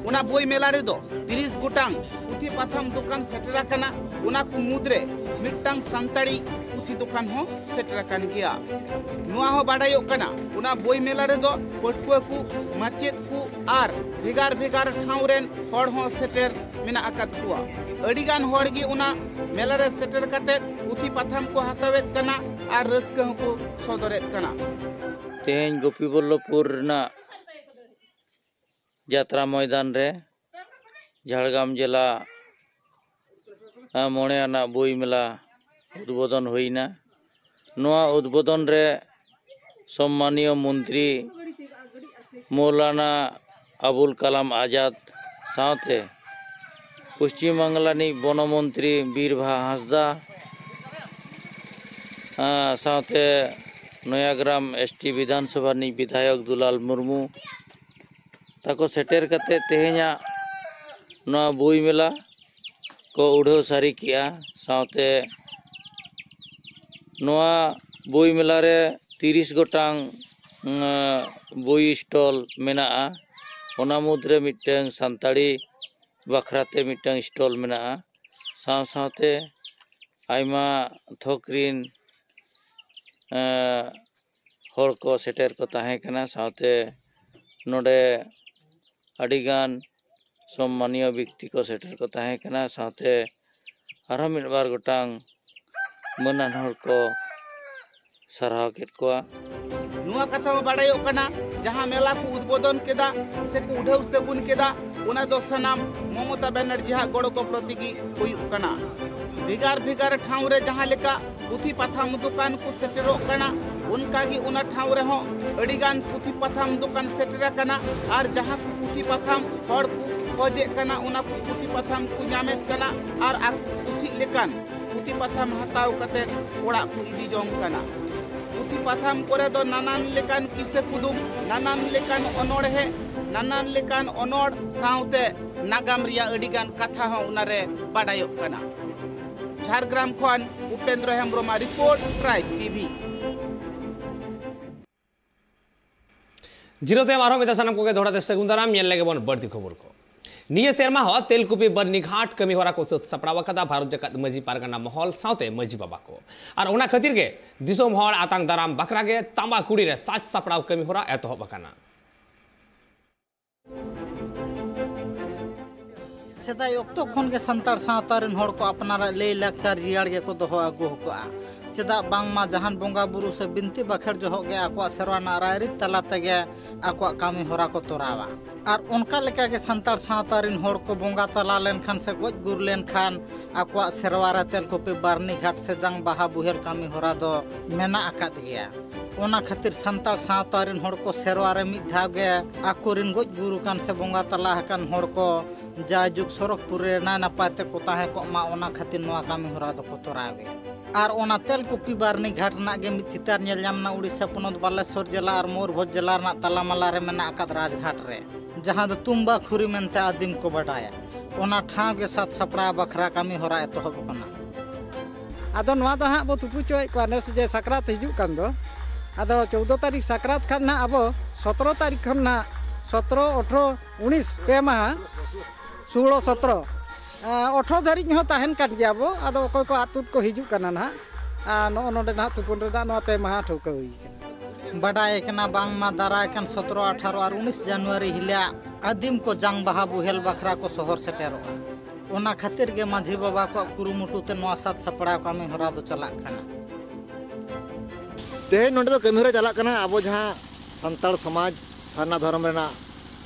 ᱚᱱᱟ ᱵᱳᱭ ᱢᱮᱞᱟ ᱨᱮᱫᱚ ᱛᱤᱨᱤᱥ ᱜᱚᱴᱟᱝ ᱯᱩᱛᱷᱤ ᱯᱟᱛᱷᱟᱢ ᱫᱚᱠᱟᱱ ᱥᱮᱴᱮᱨ ᱟᱠᱟᱱᱟ᱾ ᱚᱱᱟ ᱠᱚ ᱢᱩᱫᱽᱨᱮ ᱢᱤᱫᱴᱟᱝ ᱥᱟᱱᱛᱟᱲᱤ ᱯᱩᱛᱷᱤ ᱫᱚᱠᱟᱱ ᱦᱚᱸ ᱥᱮᱴᱮᱨ ᱟᱠᱟᱱ ᱜᱮᱭᱟ᱾ ᱱᱚᱣᱟ ᱦᱚᱸ ᱵᱟᱰᱟᱭᱚᱜ ᱠᱟᱱᱟ, ᱚᱱᱟ ᱵᱳᱭ ᱢᱮᱞᱟ ᱨᱮᱫᱚ ᱯᱟᱹᱴᱷᱩᱣᱟᱹ ᱠᱚ, ᱢᱟᱪᱮᱫ ᱠᱚ ᱟᱨ ᱵᱷᱮᱜᱟᱨ ᱵᱷᱮᱜᱟᱨ ᱴᱷᱟᱶ ᱨᱮᱱ ᱦᱚᱲ ᱦᱚᱸ ᱥᱮᱴᱮᱨ ᱢᱮᱱᱟᱜ ᱟᱠᱟᱫ ᱠᱚᱣᱟ᱾ ᱟᱹᱰᱤᱜᱟᱱ ᱦᱚᱲ ᱜᱮ ᱚᱱᱟ ᱢᱮᱞᱟ ᱨᱮ ᱥᱮᱴᱮᱨ ᱠᱟᱛᱮ ᱯᱩᱛᱷᱤ ᱯᱟᱛᱷᱟᱢ ᱠᱚ ᱦᱟᱛᱟᱣᱮᱫ ᱠᱟᱱᱟ ᱟᱨ ᱨᱟᱹᱥᱠᱟᱹ ᱦᱚᱸᱠᱚ ᱥᱚᱫᱚᱨᱮᱫ ᱠᱟᱱᱟ᱾ ᱛᱮᱦᱮᱧ ᱜᱳᱯᱤᱵᱚᱞᱞᱚᱵᱷᱯᱩᱨ ᱨᱮᱱᱟᱜ ᱡᱟᱛᱨᱟ ᱢᱚᱭᱫᱟᱱ ᱨᱮ ᱡᱷᱟᱲᱜᱨᱟᱢ ᱡᱮᱞᱟ ᱢᱚᱬᱮ ᱟᱱᱟᱜ ᱵᱳᱭ ᱢᱮᱞᱟ ᱩᱫᱽᱵᱳᱫᱚᱱ ᱦᱩᱭᱱᱟ᱾ ᱱᱚᱣᱟ ᱩᱫᱽᱵᱳᱫᱚᱱ ᱨᱮ ᱥᱚᱢᱢᱟᱱᱤᱭᱚ ᱢᱚᱱᱛᱨᱤ ᱢᱚᱣᱞᱟᱱᱟ ᱟᱵᱩᱞ ᱠᱟᱞᱟᱢ ᱟᱡᱟᱫ ᱥᱟᱶᱛᱮ ᱯᱚᱥᱪᱤᱢ ᱵᱟᱝᱞᱟ ᱨᱤᱱᱤᱡ ᱵᱚᱱᱚ ᱢᱚᱱᱛᱨᱤ ᱵᱤᱨᱵᱟᱦᱟ ᱦᱟᱸᱥᱫᱟ, ᱟᱸ, ᱥᱟᱶᱛᱮ ᱱᱚᱭᱟᱜᱨᱟᱢ ᱮᱥ ᱴᱤ ᱵᱤᱫᱷᱟᱱ ᱥᱚᱵᱷᱟ ᱨᱤᱱᱤᱡ ᱵᱤᱫᱷᱟᱭᱚᱠ ᱫᱩᱞᱟᱞ ᱢᱩᱨᱢᱩ ᱛᱟᱠᱚ ᱥᱮᱴᱮᱨ ᱠᱟᱛᱮ ᱛᱮᱦᱮᱧᱟᱜ ᱱᱚᱣᱟ ᱵᱳᱭ ᱢᱮᱞᱟ ᱠᱚ ᱩᱰᱷᱟᱹᱣ ᱥᱟᱹᱨᱤ ᱠᱮᱜᱼᱟ᱾ ᱥᱟᱶᱛᱮ ᱱᱚᱣᱟ ᱵᱳᱭ ᱢᱮᱞᱟ ᱨᱮ ᱛᱤᱨᱤᱥ ᱜᱚᱴᱟᱝ, ᱩᱸ, ᱵᱳᱭ ᱥᱴᱚᱞ ᱢᱮᱱᱟᱜᱼᱟ᱾ ᱚᱱᱟ ᱢᱩᱫᱽᱨᱮ ᱢᱤᱫᱴᱟᱝ ᱥᱟᱱᱛᱟᱲᱤ ᱵᱟᱠᱷᱨᱟᱛᱮ ᱢᱤᱫᱴᱟᱝ ᱥᱴᱚᱞ ᱢᱮᱱᱟᱜᱼᱟ᱾ ᱥᱟᱶ ᱥᱟᱶᱛᱮ ᱟᱭᱢᱟ ᱛᱷᱚᱠ ᱨᱤᱱ, ᱮᱸ, ᱦᱚᱲ ᱠᱚ ᱥᱮᱴᱮᱨ ᱠᱚ ᱛᱟᱦᱮᱸ ᱠᱟᱱᱟ᱾ ᱥᱟᱶᱛᱮ ᱱᱚᱰᱮ ᱟᱹᱰᱤᱜᱟᱱ ᱥᱚᱢᱢᱟᱱᱤᱭᱚ ᱵᱮᱠᱛᱤ ᱠᱚ ᱥᱮᱴᱮᱨ ᱠᱚ ᱛᱟᱦᱮᱸ ᱠᱟᱱᱟ᱾ ᱥᱟᱶᱛᱮ ᱟᱨᱦᱚᱸ ᱢᱤᱫ ᱵᱟᱨ ᱜᱚᱴᱟᱝ ᱢᱟᱹᱱᱟᱱ ᱦᱚᱲ ᱠᱚ ᱥᱟᱨᱦᱟᱣ ᱠᱮᱫ ᱠᱚᱣᱟ᱾ ᱱᱚᱣᱟ ᱠᱟᱛᱷᱟ ᱦᱚᱸ ᱵᱟᱰᱟᱭᱚᱜ ᱠᱟᱱᱟ, ᱡᱟᱦᱟᱸ ᱢᱮᱞᱟ ᱠᱚ ᱩᱫᱽᱵᱳᱫᱚᱱ ᱠᱮᱫᱟ ᱥᱮ ᱠᱚ ᱩᱰᱷᱟᱹᱣ ᱥᱟᱹᱜᱩᱱ ᱠᱮᱫᱟ, ᱚᱱᱟ ᱫᱚ ᱥᱟᱱᱟᱢ ᱢᱚᱢᱚᱛᱟ ᱵᱟᱱᱟᱨᱡᱤᱭᱟᱜ ᱜᱚᱲᱚ ᱜᱚᱯᱚᱲᱚ ᱛᱮᱜᱮ ᱦᱩᱭᱩᱜ ᱠᱟᱱᱟ᱾ ᱵᱷᱮᱜᱟᱨ ᱵᱷᱮᱜᱟᱨ ᱴᱷᱟᱶ ᱨᱮ ᱡᱟᱦᱟᱸ ᱞᱮᱠᱟ ᱯᱩᱛᱷᱤ ᱯᱟᱛᱷᱟᱢ ᱫᱚᱠᱟᱱ ᱠᱚ ᱥᱮᱴᱮᱨᱚᱜ ᱠᱟᱱᱟ, ᱚᱱᱠᱟ ᱜᱮ ᱚᱱᱟ ᱴᱷᱟᱶ ᱨᱮᱦᱚᱸ ᱟᱹᱰᱤ ᱜᱟᱱ ᱯᱩᱛᱷᱤ ᱯᱟᱛᱷᱟᱢ ᱫᱚᱠᱟᱱ ᱥᱮᱴᱮᱨ ᱟᱠᱟᱱᱟ᱾ ᱟᱨ ᱡᱟᱦᱟᱸ ᱠᱚ ᱯᱩᱛᱷᱤ ᱯᱟᱛᱷᱟᱢ ᱦᱚᱲ ᱠᱚ ᱠᱷᱚᱡᱮᱫ ᱠᱟᱱᱟ, ᱚᱱᱟ ᱠᱚ ᱯᱩᱛᱷᱤ ᱯᱟᱛᱷᱟᱢ ᱠᱚ ᱧᱟᱢᱮᱫ ᱠᱟᱱᱟ ᱟᱨ ᱟᱠᱚ ᱠᱩᱥᱤᱜ ᱞᱮᱠᱟᱱ ᱯᱩᱛᱷᱤ ᱯᱟᱛᱷᱟᱢ ᱦᱟᱛᱟᱣ ᱠᱟᱛᱮ ᱚᱲᱟᱜ ᱠᱚ ᱤᱫᱤ ᱡᱚᱝ ᱠᱟᱱᱟ᱾ ᱯᱩᱛᱷᱤ ᱯᱟᱛᱷᱟᱢ ᱠᱚᱨᱮ ᱫᱚ ᱱᱟᱱᱟᱱ ᱞᱮᱠᱟᱱ ᱠᱤᱥᱟᱹ ᱠᱩᱫᱩᱢ, ᱱᱟᱱᱟᱱ ᱞᱮᱠᱟᱱ ᱚᱱᱚᱬᱦᱮ, ᱱᱟᱱᱟᱱ ᱞᱮᱠᱟᱱ ᱚᱱᱚᱬ ᱥᱟᱶᱛᱮ ᱱᱟᱜᱟᱢ ᱨᱮᱭᱟᱜ ᱟᱹᱰᱤ ᱜᱟᱱ ᱠᱟᱛᱷᱟ ᱦᱚᱸ ᱚᱱᱟᱨᱮ ᱵᱟᱰᱟᱭᱚᱜ ᱠᱟᱱᱟ᱾ ᱡᱷᱟᱲᱜᱨᱟᱢ ᱠᱷᱚᱱ ᱩᱯᱮᱱᱫᱨᱚ ᱦᱮᱢᱵᱨᱚᱢᱟᱜ ᱨᱤᱯᱳᱨᱴ, ᱴᱨᱟᱭᱤᱵᱽ ᱴᱤᱵᱷᱤ᱾ ᱡᱤᱨᱟᱹᱣ ᱛᱟᱭᱚᱢ ᱟᱨᱦᱚᱸ ᱢᱤᱫ ᱫᱷᱟᱣ ᱥᱟᱱᱟᱢ ᱠᱚᱜᱮ ᱫᱚᱦᱲᱟ ᱛᱮ ᱥᱟᱹᱜᱩᱱ ᱫᱟᱨᱟᱢ᱾ ᱧᱮᱞ ᱞᱮᱜᱮ ᱵᱚᱱ ᱵᱟᱹᱲᱛᱤ ᱠᱷᱚᱵᱚᱨ ᱠᱚ᱾ ᱱᱤᱭᱟᱹ ᱥᱮᱨᱢᱟ ᱦᱚᱸ ᱛᱮᱞᱠᱩᱯᱤ ᱵᱟᱹᱨᱱᱤ ᱜᱷᱟᱴ ᱠᱟᱹᱢᱤ ᱦᱚᱨᱟ ᱠᱚ ᱥᱟᱹᱛ ᱥᱟᱯᱲᱟᱣ ᱟᱠᱟᱫᱟ ᱵᱷᱟᱨᱚᱛ ᱡᱟᱠᱟᱛ ᱢᱟᱹᱡᱷᱤ ᱯᱟᱨᱜᱟᱱᱟ ᱢᱚᱦᱚᱞ ᱥᱟᱶᱛᱮ ᱢᱟᱹᱡᱷᱤ ᱵᱟᱵᱟ ᱠᱚ᱾ ᱟᱨ ᱚᱱᱟ ᱠᱷᱟᱹᱛᱤᱨ ᱜᱮ ᱫᱤᱥᱚᱢ ᱦᱚᱲ ᱟᱛᱟᱝ ᱫᱟᱨᱟᱢ ᱵᱟᱠᱷᱨᱟ ᱜᱮ ᱛᱟᱢᱵᱟ ᱠᱩᱲᱤ ᱨᱮ ᱥᱟᱡᱽ ᱥᱟᱯᱲᱟᱣ ᱠᱟᱹᱢᱤ ᱦᱚᱨᱟ ᱮᱛᱚᱦᱚᱵ ᱟᱠᱟᱱᱟ᱾ ᱥᱮᱫᱟᱭ ᱚᱠᱛᱚ ᱠᱷᱚᱱ ᱜᱮ ᱥᱟᱱᱛᱟᱲ ᱥᱟᱶᱛᱟ ᱨᱮᱱ ᱦᱚᱲ ᱠᱚ ᱟᱯᱱᱟᱨᱟᱜ ᱞᱟᱹᱭ ᱞᱟᱠᱪᱟᱨ ᱡᱤᱭᱟᱹᱲ ᱜᱮᱠᱚ ᱫᱚᱦᱚ ᱟᱹᱜᱩ ᱟᱠᱟᱫᱼᱟ᱾ ᱪᱮᱫᱟᱜ ᱵᱟᱝᱢᱟ ᱡᱟᱦᱟᱱ ᱵᱚᱸᱜᱟ ᱵᱩᱨᱩ ᱥᱮ ᱵᱤᱱᱛᱤ ᱵᱟᱠᱷᱮᱲ ᱡᱚᱦᱚᱜ ᱜᱮ ᱟᱠᱚᱣᱟᱜ ᱥᱮᱨᱣᱟ ᱨᱮᱱᱟᱜ ᱨᱟᱭᱨᱤᱛ ᱛᱟᱞᱟ ᱛᱮᱜᱮ ᱟᱠᱚᱣᱟᱜ ᱠᱟᱹᱢᱤ ᱦᱚᱨᱟ ᱠᱚ ᱛᱚᱨᱟᱣᱟ᱾ ᱟᱨ ᱚᱱᱠᱟ ᱞᱮᱠᱟᱜᱮ ᱥᱟᱱᱛᱟᱲ ᱥᱟᱶᱛᱟ ᱨᱤᱱ ᱦᱚᱲ ᱠᱚ ᱵᱚᱸᱜᱟ ᱛᱟᱞᱟ ᱞᱮᱱᱠᱷᱟᱱ ᱥᱮ ᱜᱚᱡ ᱜᱩᱨ ᱞᱮᱱᱠᱷᱟᱱ ᱟᱠᱚᱣᱟᱜ ᱥᱮᱨᱣᱟ ᱨᱮ ᱛᱮᱞᱠᱩᱯᱤ ᱵᱟᱨᱱᱤ ᱜᱷᱟᱴ ᱥᱮ ᱡᱟᱝ ᱵᱟᱦᱟ ᱵᱩᱦᱮᱞ ᱠᱟᱹᱢᱤ ᱦᱚᱨᱟ ᱫᱚ ᱢᱮᱱᱟᱜ ᱟᱠᱟᱫ ᱜᱮᱭᱟ᱾ ᱚᱱᱟ ᱠᱷᱟᱹᱛᱤᱨ ᱥᱟᱱᱛᱟᱲ ᱥᱟᱶᱛᱟ ᱨᱤᱱ ᱦᱚᱲ ᱠᱚ ᱥᱮᱨᱣᱟ ᱨᱮ ᱢᱤᱫ ᱫᱷᱟᱣ ᱜᱮ ᱟᱠᱚᱨᱤᱱ ᱜᱚᱡ ᱜᱩᱨ ᱟᱠᱟᱱ ᱥᱮ ᱵᱚᱸᱜᱟ ᱛᱟᱞᱟ ᱟᱠᱟᱱ ᱦᱚᱲ ᱠᱚ ᱡᱟᱭᱡᱩᱜᱽ ᱥᱚᱨᱚᱜᱽᱯᱩᱨᱤ ᱨᱮ ᱱᱟᱭ ᱱᱟᱯᱟᱭ ᱛᱮᱠᱚ ᱛᱟᱦᱮᱸ ᱠᱚᱜ ᱢᱟ, ᱚᱱᱟ ᱠᱷᱟᱹᱛᱤᱨ ᱱᱚᱣᱟ ᱠᱟᱹᱢᱤ ᱦᱚᱨᱟ ᱫᱚᱠᱚ ᱛᱚᱨᱟᱣ ᱜᱮᱭᱟ᱾ ᱟᱨ ᱚᱱᱟ ᱛᱮᱞᱠᱩᱯᱤ ᱵᱟᱨᱱᱤ ᱜᱷᱟᱴ ᱨᱮᱱᱟᱜ ᱜᱮ ᱢᱤᱫ ᱪᱤᱛᱟᱹᱨ ᱧᱮᱞ ᱧᱟᱢ ᱮᱱᱟ ᱩᱲᱤᱥᱥᱟ ᱯᱚᱱᱚᱛ ᱵᱟᱞᱮᱥᱚᱨ ᱡᱮᱞᱟ ᱟᱨ ᱢᱚᱭᱩᱨᱵᱷᱚᱸᱡᱽ ᱡᱮᱞᱟ ᱨᱮᱱᱟᱜ ᱛᱟᱞᱟᱢᱟᱞᱟ ᱨᱮ ᱢᱮᱱᱟᱜ ᱟᱠᱟᱫ ᱨᱟᱡᱽᱜᱷᱟᱴ ᱨᱮ, ᱡᱟᱦᱟᱸ ᱫᱚ ᱛᱩᱢᱵᱟ ᱠᱷᱩᱨᱤ ᱢᱮᱱᱛᱮ ᱟᱹᱫᱤᱢ ᱠᱚ ᱵᱟᱰᱟᱭᱟ᱾ ᱚᱱᱟ ᱴᱷᱟᱶ ᱜᱮ ᱥᱟᱛ ᱥᱟᱯᱲᱟᱣ ᱵᱟᱠᱷᱨᱟ ᱠᱟᱹᱢᱤ ᱦᱚᱨᱟ ᱮᱛᱚᱦᱚᱵ ᱟᱠᱟᱱᱟ᱾ ᱟᱫᱚ ᱱᱚᱣᱟ ᱫᱚ ᱦᱟᱸᱜ ᱵᱚ ᱛᱩᱯᱩ ᱦᱚᱪᱚᱭᱮᱫ ᱠᱚᱣᱟ ᱱᱮᱥ ᱡᱮ ᱥᱟᱠᱨᱟᱛ ᱦᱤᱡᱩᱜ ᱠᱟᱱ ᱫᱚ᱾ ᱟᱫᱚ ᱪᱳᱫᱽᱫᱚ ᱛᱟᱹᱨᱤᱠᱷ ᱥᱟᱠᱨᱟᱛ ᱠᱷᱟᱱ ᱱᱟᱦᱟᱜ ᱟᱵᱚ ᱥᱚᱛᱨᱚ ᱛᱟᱹᱨᱤᱠᱷ ᱠᱷᱚᱱ ᱱᱟᱦᱟᱜ, ᱥᱚᱛᱨᱚ, ᱟᱴᱷᱨᱚ, ᱩᱱᱤᱥ, ᱯᱮ ᱢᱟᱦᱟ, ᱥᱳᱞᱳ, ᱥᱚᱛᱨᱚ, ᱟᱸ, ᱟᱴᱷᱨᱚ ᱫᱷᱟᱹᱨᱤᱡ ᱦᱚᱸ ᱛᱟᱦᱮᱱ ᱠᱟᱱ ᱜᱮᱭᱟ ᱵᱚ᱾ ᱟᱫᱚ ᱚᱠᱚᱭ ᱠᱚ ᱟᱹᱛᱩ ᱠᱚ ᱦᱤᱡᱩᱜ ᱠᱟᱱᱟ ᱱᱟᱦᱟᱜ, ᱟᱨ ᱱᱚᱜᱼᱚ ᱱᱚᱰᱮ ᱱᱟᱦᱟᱜ ᱛᱩᱯᱩᱱ ᱨᱮᱱᱟᱜ ᱱᱚᱣᱟ ᱯᱮ ᱢᱟᱦᱟ ᱴᱷᱟᱹᱣᱠᱟᱹ ᱦᱩᱭ ᱠᱟᱱᱟ᱾ ᱵᱟᱰᱟᱭ ᱠᱟᱱᱟ ᱵᱟᱝᱢᱟ ᱫᱟᱨᱟᱭ ᱠᱟᱱ ᱥᱚᱛᱨᱚ, ᱟᱴᱷᱟᱨᱚ ᱟᱨ ᱩᱱᱤᱥ ᱡᱟᱱᱩᱣᱟᱨᱤ ᱦᱤᱞᱳᱜ ᱟᱹᱫᱤᱢ ᱠᱚ ᱡᱟᱝ ᱵᱟᱦᱟ ᱵᱩᱦᱮᱞ ᱵᱟᱠᱷᱨᱟ ᱠᱚ ᱥᱚᱦᱚᱨ ᱥᱮᱴᱮᱨᱚᱜᱼᱟ᱾ ᱚᱱᱟ ᱠᱷᱟᱹᱛᱤᱨ ᱜᱮ ᱢᱟᱹᱡᱷᱤ ᱵᱟᱵᱟ ᱠᱚᱣᱟᱜ ᱠᱩᱨᱩᱢᱩᱴᱩ ᱛᱮ ᱱᱚᱣᱟ ᱥᱟᱛ ᱥᱟᱯᱲᱟᱣ ᱠᱟᱹᱢᱤ ᱦᱚᱨᱟ ᱫᱚ ᱪᱟᱞᱟᱜ ᱠᱟᱱᱟ᱾ ᱛᱮᱦᱮᱧ ᱱᱚᱰᱮ ᱫᱚ ᱠᱟᱹᱢᱤ ᱦᱚᱨᱟ ᱪᱟᱞᱟᱜ ᱠᱟᱱᱟ ᱟᱵᱚ ᱡᱟᱦᱟᱸ ᱥᱟᱱᱛᱟᱲ ᱥᱚᱢᱟᱡᱽ ᱥᱟᱨᱱᱟ ᱫᱷᱚᱨᱚᱢ ᱨᱮᱱᱟᱜ,